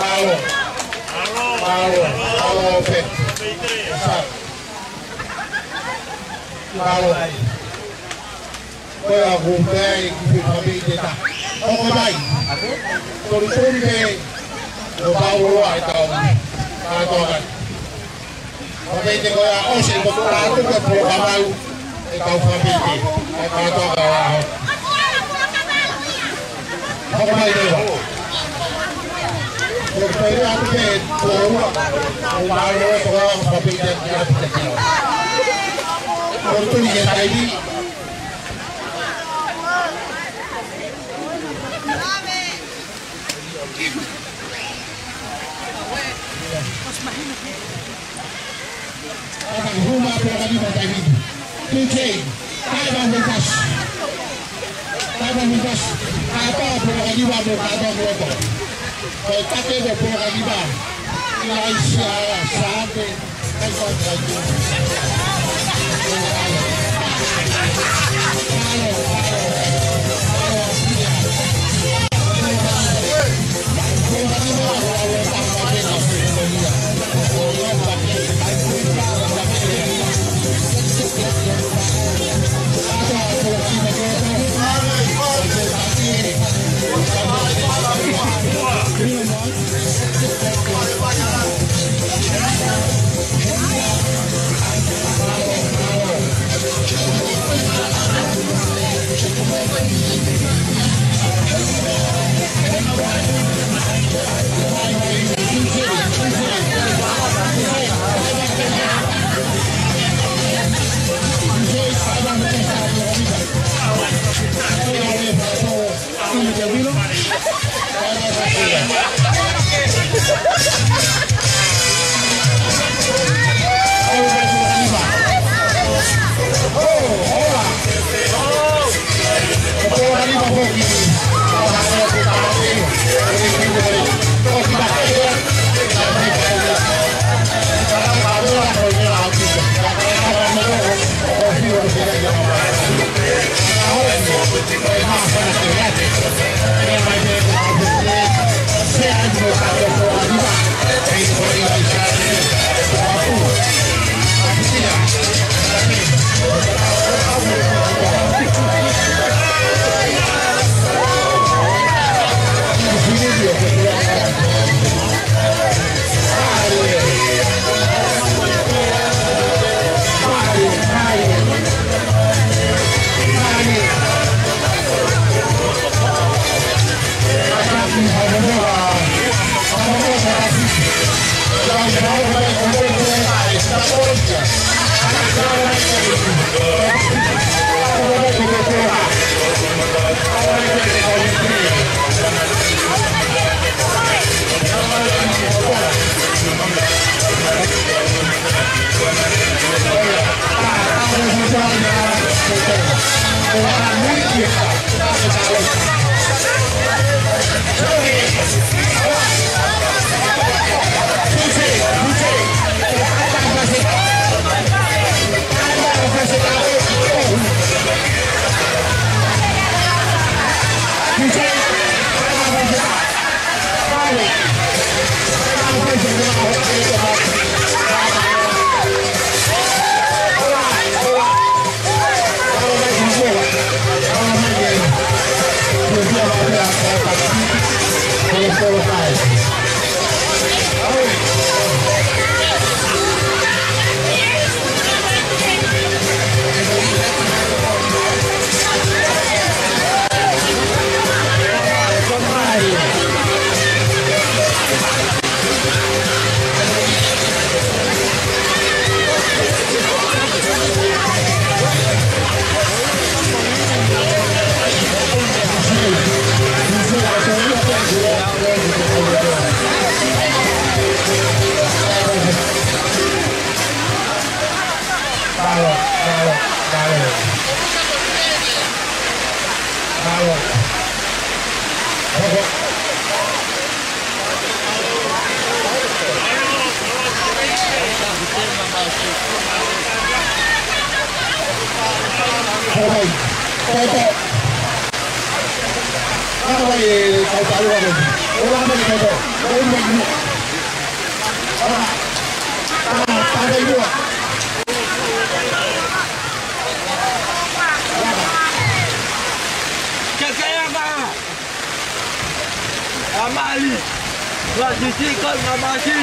Mālō. Mālō. Mālō, Pē. Mālō. Ko ia ʻoku pehē ki he fāmili te ta. Hoko mai. Tolitoli pē. Ko Paulo ʻa e tau. Kātoa mai. Ko e meʻa ko ia ʻosi ko ʻetau polokalama ʻa e kau fāmili. ʻA e kātoa ka ʻaho. Hoko mai leva. Ko e pehē atu pē ko ua. Ko Paulo ko e fāmili te ʻapi te kino. Ko e tuli ke taimi. Polokalama pē taimi ni. Tuesday, taimi ni kasi. Taimi ni kasi. Kātoa polokalama mo kātoa mo e ko. Ko e take ko e polokalama. ʻIo, ʻaisi ʻa Sāpate. Amali, Francisco Mamasi.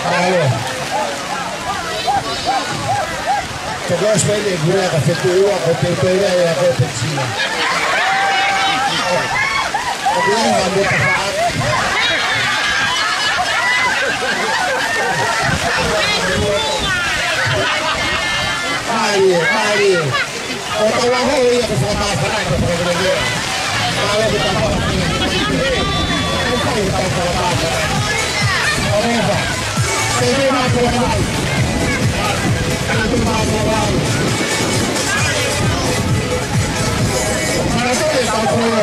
Alo. Tokos mai le gure ka fetuʻu ua ko te pele ai a ko te tina. Ko gure ma mo ta fa. Ai, ai. Ko tau ʻaho ia ko fakamāfana, ko fakamāfana. Mālō ko tau ʻaho. Ko fai ko tau fakamāfana. Ko mefa. Te te mā ko mai. Te te mā ko mai. Mālō ko tau ʻaho.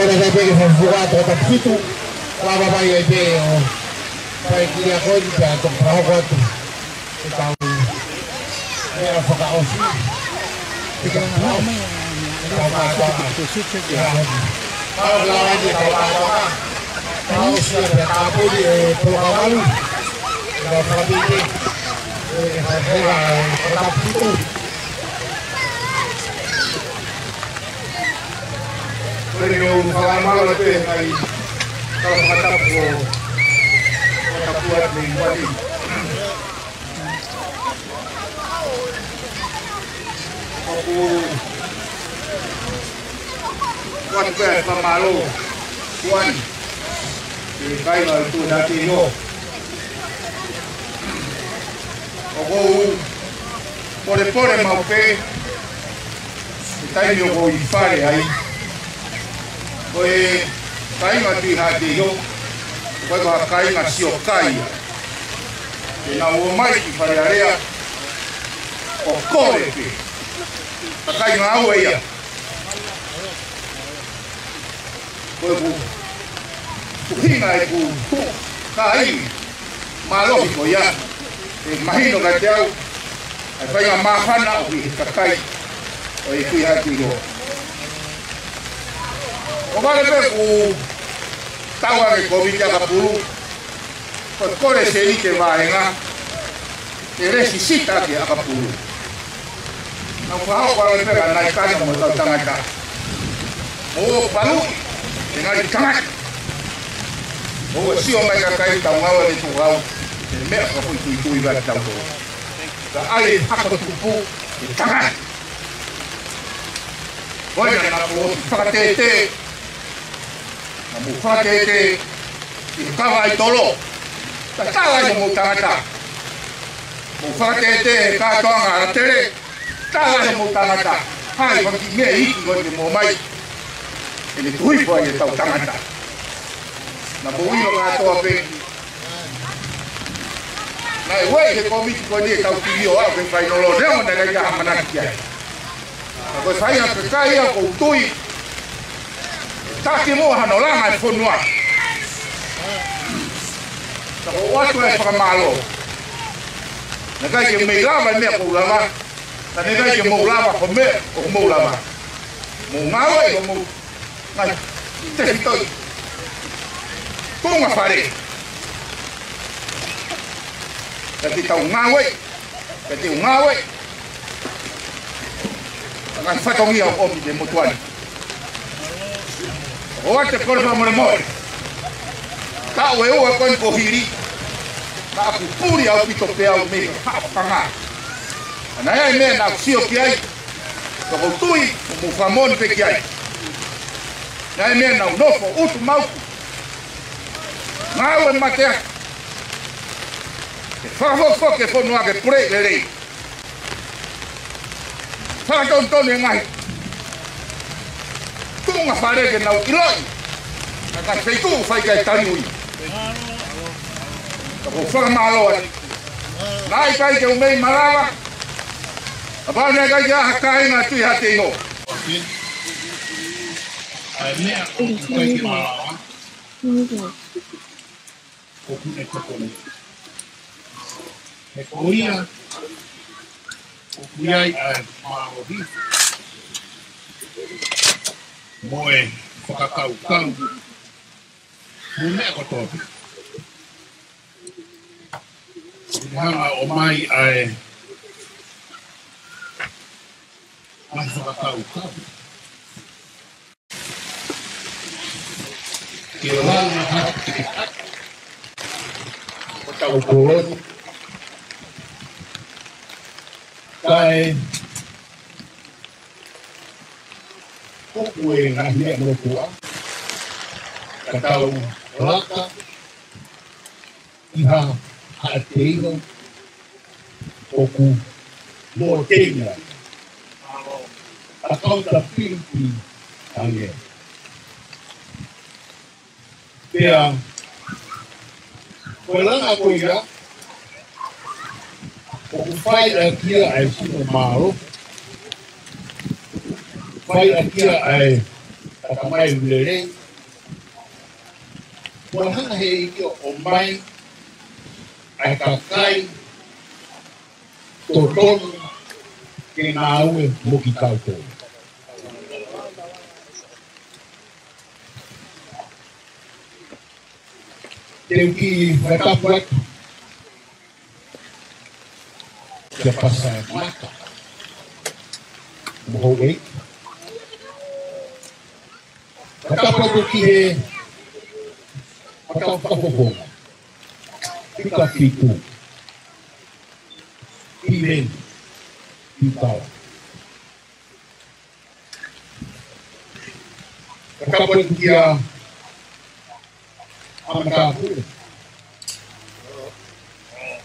Pea naʻe pehē ke fakafuafuaʻi ʻa Tongatapu fitu, lava mai ai pē ʻo fai e kiʻi ako ni pea toki fakahoko atu ʻetau meʻa fakaʻosi. Te ke fakaʻosi ʻetau mātuʻa. Ia. Kau lava ni ʻetau mātuʻa. Fakaʻosi pea tāpuni e polokalama. Ina fakapiki. E, e, e, e, Tongatapu fitu. Ko e meʻa ʻoku fakamālō atu ai, kau fakatapu ʻo, fakatapu atu mei Uani. ʻOku, ʻoatu pē ʻa e fakamālō, Uani. Ki he kāinga ʻo e Tuʻi Haʻateiho. ʻOku ou polepole maʻu pē, he taimi ʻoku ou ʻi fale ai. Ko e kāinga Tuʻi Haʻateiho, ko e kāinga siokai. Te nau ō mai ki Fale Alea, ʻo kole pē. Ka kāinga au ia. Ko ʻeku ʻuhinga ʻeku kāinga mālohi ko ia, ʻe mahino kiate au ʻa e faʻahinga māfana ʻoku ʻi he kakai ʻo e Tuʻi Haʻateiho. ʻOku vale pē ʻeku tau ʻa e kōviti ʻakapulu, ko e kole sēniti e vāhenga, ke lēsisita ki he ʻakapulu. Naʻa ku fakahoko ʻa e peka nai kāinga mo e kau tangata. Mou ō palu, e ngaahi tangata. Mou ō sio mai kakai tau ngāue ʻi he tuʻu au. E meʻa ka fui tui tui vai tau tō. Ka ai e haka tupu, e tangata. Ko ia naʻa ku ō fakatētē. Naʻa mou fakatētē ʻi he kava ʻi tolo. Tatala ʻi hoʻomou tangata. ʻOku fakatētē he kātoanga ʻa Tele, tala he mou tangata, hai faki mei he iiki ko eni mo mai. ʻEne tuhi fua ʻi he tau tangata. Naʻa mou ʻilo kātoa pē. Naʻe ʻi ai he kōmiti ko eni ʻe tau pili ʻo aʻu ke fai nolo neongo naʻe ʻikai ke ʻamanaki ki ai. Ka ko e fai atu e kai ia ʻoku ou tui ʻe taki mo hano langa e fonua. Ka ko e ʻoatu e fakamālō. Naʻe ʻikai ke mei lava e meʻa ʻoku ou lava. Ka naʻe ʻikai ke mou lava ko e meʻa ʻoku mou lava. Mou ngāue ʻi homou ngaahi tefitoʻi tuʻunga fale. Ka te tau ngāue, ka te u ngāue. Ka ngaahi fatongia ʻoku ʻomi ki he motuʻa ni. ʻOatu e kole fakamolemole. Taʻu ʻe ua ko eni kuo hili. Naʻa ku puli ʻaupito pē au mei he haʻofanga. Ka naʻe ʻi ai e meʻa naʻa ku sio ki ai. Ka ʻoku ou tui, ʻoku mou fakamoʻoni pē ki ai. Naʻe ʻi ai e meʻa naʻa ku nofo ʻutu mauku. Ngāue mateaki. Ke fakafoki e fonua ke puleʻi lelei. Fakatonutonu e ngaahi tuʻunga fale ke nau ʻiloʻi. Ka ka feitu fai kai tali ui. Ka ko fakamālō ai. Naʻe ʻikai ke u mei malava. Kapau naʻe ʻikai ke ʻi ai ha kāinga Tui Hāteiho. ʻA e meʻa ʻoku ʻikai ke malava. ʻOku ne tokoni. He ko ia, ʻoku ʻi ai ʻa e mālohi. Mo e fakakaukau. Mo e meʻa kotoa pē. ʻI he hanga ʻo ʻomai ʻa e, ʻa e fakakaukau. Ke langa hake ʻo tau koloni. Kae tuku e ngaahi meʻa motuʻa. Ka tau laka ʻi ha, ha teino ʻoku mōteina. Accountability ange. Pea, ko e langa ko ia, ʻoku fai ʻaki ia ʻa e sino mālohi, fai ʻaki ia ʻa e takamai lelei, ʻo hanga he ʻEiki ʻo ʻomai ʻa e kakai totonu ke ngāue mo kitautolu. Te u kiʻi fakatapu atu kia Pasa Mata mo houʻeiki. Fakatapu atu ki he Fakatapu Fakafofonga. Pita Fitu. Piveni. Pitala. Fakatapu atu kia ʻAmatāpule.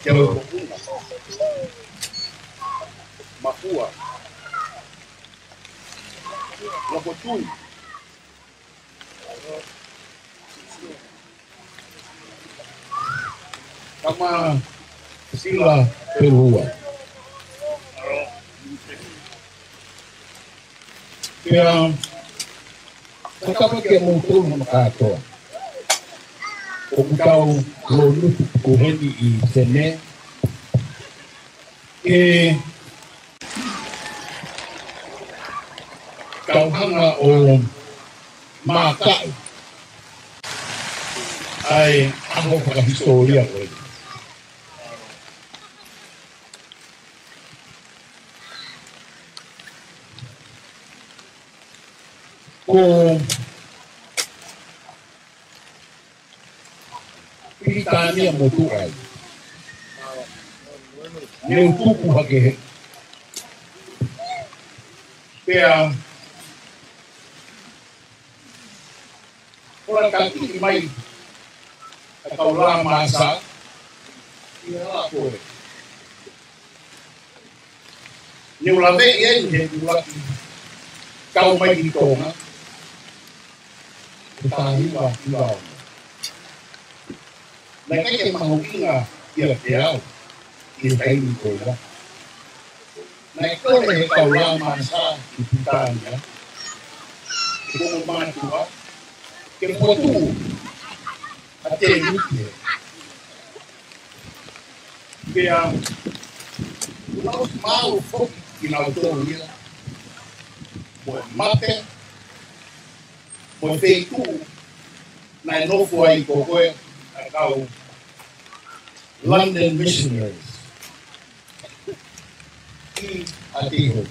Kia Lotokunga. Makua. Lokotui. Tama Sila Pelua. Pea, fakatapu kia moutolu hono kātoa. ʻOku tau lōnuku ko heni ʻi Senē. Ke tau hanga ʻo mākaʻi ʻa e ʻaho fakahisitōlia ko eni. Ko Pilitānia motuʻa ia. Ne u tupu hake he. Pea ʻoku laka mai ʻa e kau Lāmasa ʻi he hala ko ē. Ne u laveʻi eni he ʻuluaki kau mai ki Tonga, ʻi he taha hiva hiva ono. Naʻe ʻikai ke mahuʻinga kiate au ʻi he taimi ko ia. Naʻe kole he kau Lāmāsā ʻi Pilitānia, ʻi he Konga Mātuʻa, ke fokotuʻu ʻa Tēvita. Pea, ʻoku nau ʻosi maau foki kinautolu ia, mo e mape, mo e feituʻu naʻe nofo ai ko ē ʻa e kau London Missionaries ʻi ʻAteiho.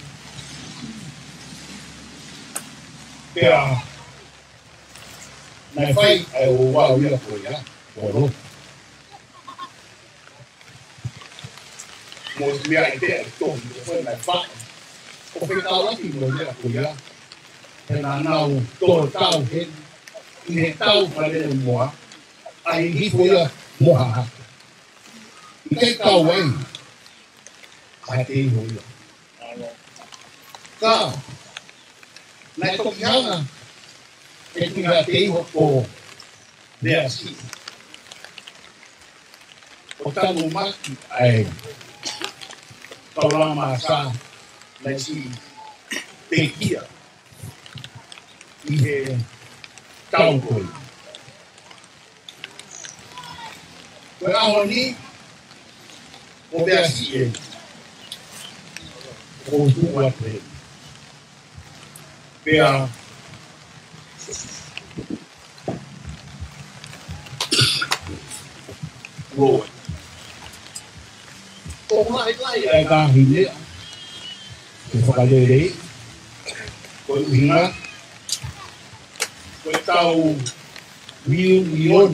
Pea naʻe fai ʻa e ouau ia ko ia, ʻo e lotu. Mo e meʻa ʻi pea ʻi tohi, ko e naʻe fai. ʻO fekauʻaki mo e meʻa ko ia. He naʻa nau tō tau heni, ʻi he tau fale moa, ʻa e hifo ia mo Haʻa Hake. ʻIkai kau ai ʻa ʻAteiho ia. Ka, naʻe toki hanga ʻe Kuini ʻAteiho ko Veasiʻi ʻo tanumaki ʻa e kau Lāmāsā naʻe siʻi pekia ʻi he tau ko ē. Ko e ʻaho ni, ko Veasiʻi ē, ʻoku ou tuʻu atu ē. Pea, ʻoku lahilahi ʻa e ngaahi meʻa ke fakaleleiʻi, ko e ʻuhinga, ko e tau reunion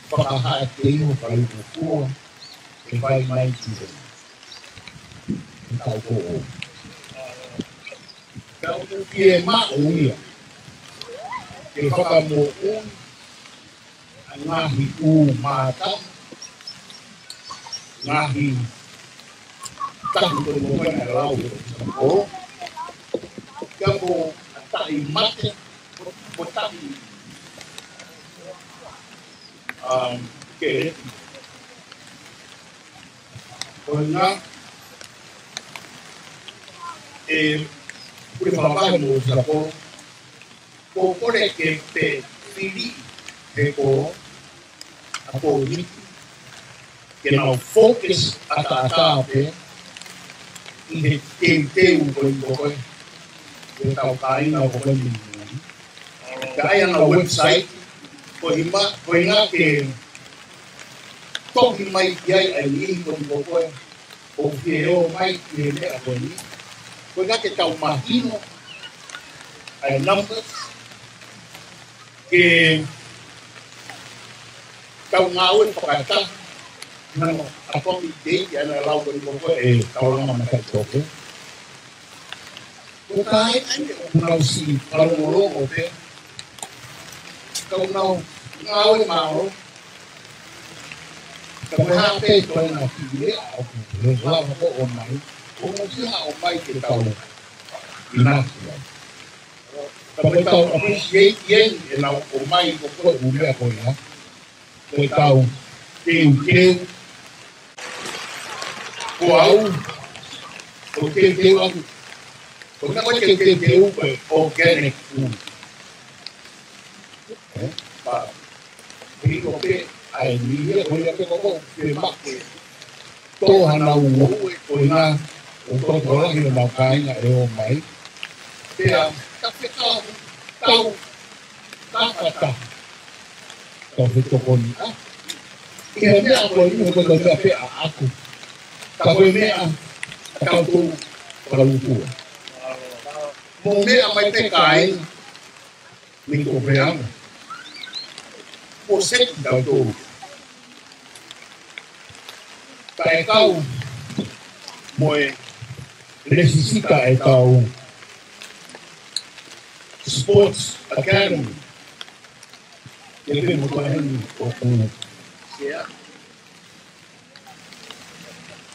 faka-ʻAteiho, faka-Lukukua, ʻe fai mai ki he, he tau ko ē. Ka ʻoku fiemaʻu ia ke fakamoʻui ʻa e ngaahi ʻū mata, ngaahi taku ko ē naʻe lau ʻe he ʻaho, ka ko e taʻi mate, ko e taʻi, um, ke ko e ngaahi, ʻe, pule fakavahe mo Sako, ko e kole ke pē fili he ko ʻa Pōmiki, ke nau focus ʻataʻatā pē ʻi he teuteu ko ē ko ē, ʻetau kāinga ko ē mei mui. Ka ʻi ai hano website, ko e hima, ko e ʻuhinga ke toki mai ki ai ʻa e niʻihi ko ē ko ē, ʻoku fie ō mai ki he meʻa ko eni. Ko e ʻuhinga ke tau mahino ʻa e numbers, ke tau ngāue fakataha, nano, ʻa Pōmiki ʻi he ʻaho naʻe lau ko eni ko ē ʻe Taulanga Mataʻitoke. Ko e kāinga eni ʻoku nau siʻi fakalongolongo pē. Ka ʻoku nau ngāue mālōlō. Ka ko e hā pē ko ena ki he ʻaho ʻoku lava ko ē ʻo ʻomai, ʻoku nau siʻi ʻomai ke tau ʻinasi ai. Ka ko e tau appreciate ʻi heʻenau ʻomai ko ē ʻū meʻa ko ia. Ko e tau teuteu. Ko au, ko e teuteu ʻaku. Ko e meʻa ko ē teuteu ko e organic food. Ē? Pea, ʻi ko pē, ʻa e niʻihi ko ia pē ko ē, ke make. Tō hanau ue ko ena, ʻo tō tō lahi ʻenau kāinga ʻe ō mai. Pea, ka fekau, tau, tau fakataha. Tau fetokoniʻaki. ʻI he meʻa ko eni, ko e meʻa pē ʻaʻaku. Ka ko e meʻa ʻa tautolu fakalukua. Mo meʻa mai pē kāinga, mei ko Peama. Ko e seki tautolu. Ka ʻe kau mo e lēsisita ʻetau Sports Academy. Ke pē mo ko eni ʻoku. Sea.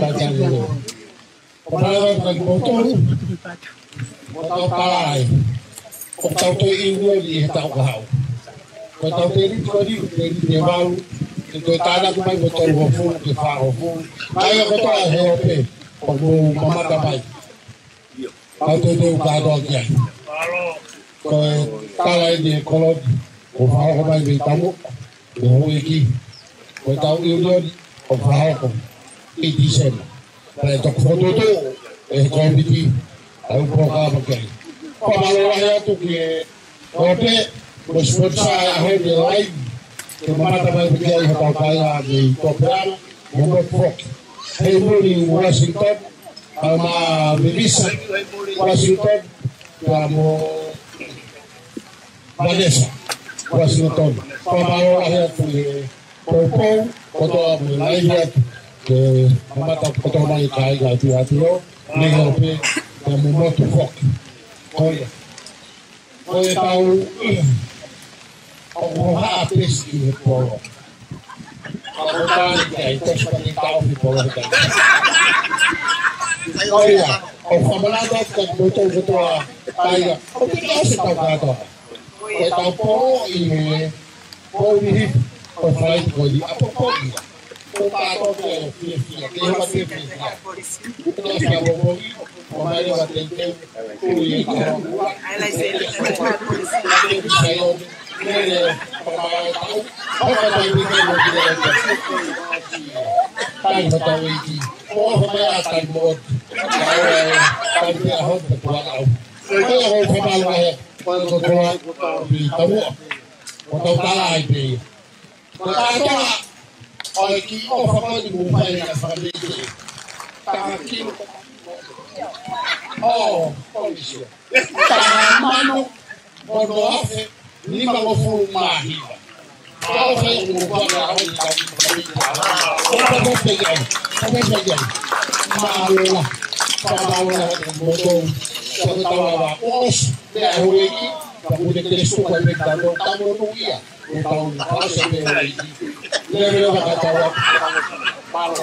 tautau lelei. Ko e pala atu kia kimoutolu, ʻoku tau tala ai, ʻoku tau toe ʻiulioli he taʻu kahaʻu. Ko ʻetau tēniti ko eni, tēniti ʻe valu, ke toe tānaki mai mo e tolungofulu ki he fāngofulu. Kāinga kotoa he ope, ʻoku mou mamata mai. Tau teuteu kātoa ki ai. Ko e tala eni ʻe Koloni, ʻoku fakahoko mai mei Taumuʻa, mei he houʻeiki. Ko ʻetau ʻiulioli ʻoku fakahoko ʻi Tīsema. Pea ʻe toki fokotuʻutuʻu ʻe he kōmiti ʻa e ʻū polokalama ki ai. Fakamālō lahi atu ki he ope mo e sponsor ʻa e ʻaho ni, live, ke mamata mai ki ai hotau kāinga mei Tuʻapulana mo Motu foki. Hei muli Washington, ʻa ma Melissa Washington, pea mo Vanessa Washington. Fakamālō lahi atu he poupou kotoa mo e live atu, ke mamata kotoa mai kāinga ʻi ʻApihaʻi, mei he ope, pea mo Motu foki. Ko ia. Ko e tau, ʻoku haʻa pesi ki he polo. Ka ko tali ki ai, tosi pati tau ki polo ki ai. Ko ia, ʻoku fakamanatu atu kia kimoutolu kotoa, ʻa ia, ʻoku piki ʻosi ʻetau kātoa. Ko ʻetau polo ʻi he pō ni hifo, ko e falaite ko eni, ʻapopoki. Ko e kātoa ke fiefia, ke hanga fiefia. Ko e ʻapopoki, ko mai leva teuteu. Ko e kātoa ʻo e kiʻi ʻofa ko eni mo e fai ʻa e fakameʻite. Taha kilo. ʻO, ʻo, ʻio. Taha mano, ono afe, nimangofulu mā hiva. Mālō. Fakataulaʻeiki. Fakataulaʻeiki. Mālō. Mālō.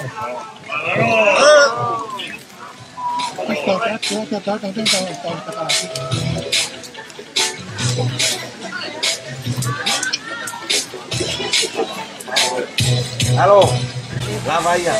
Mālō. Lava ia.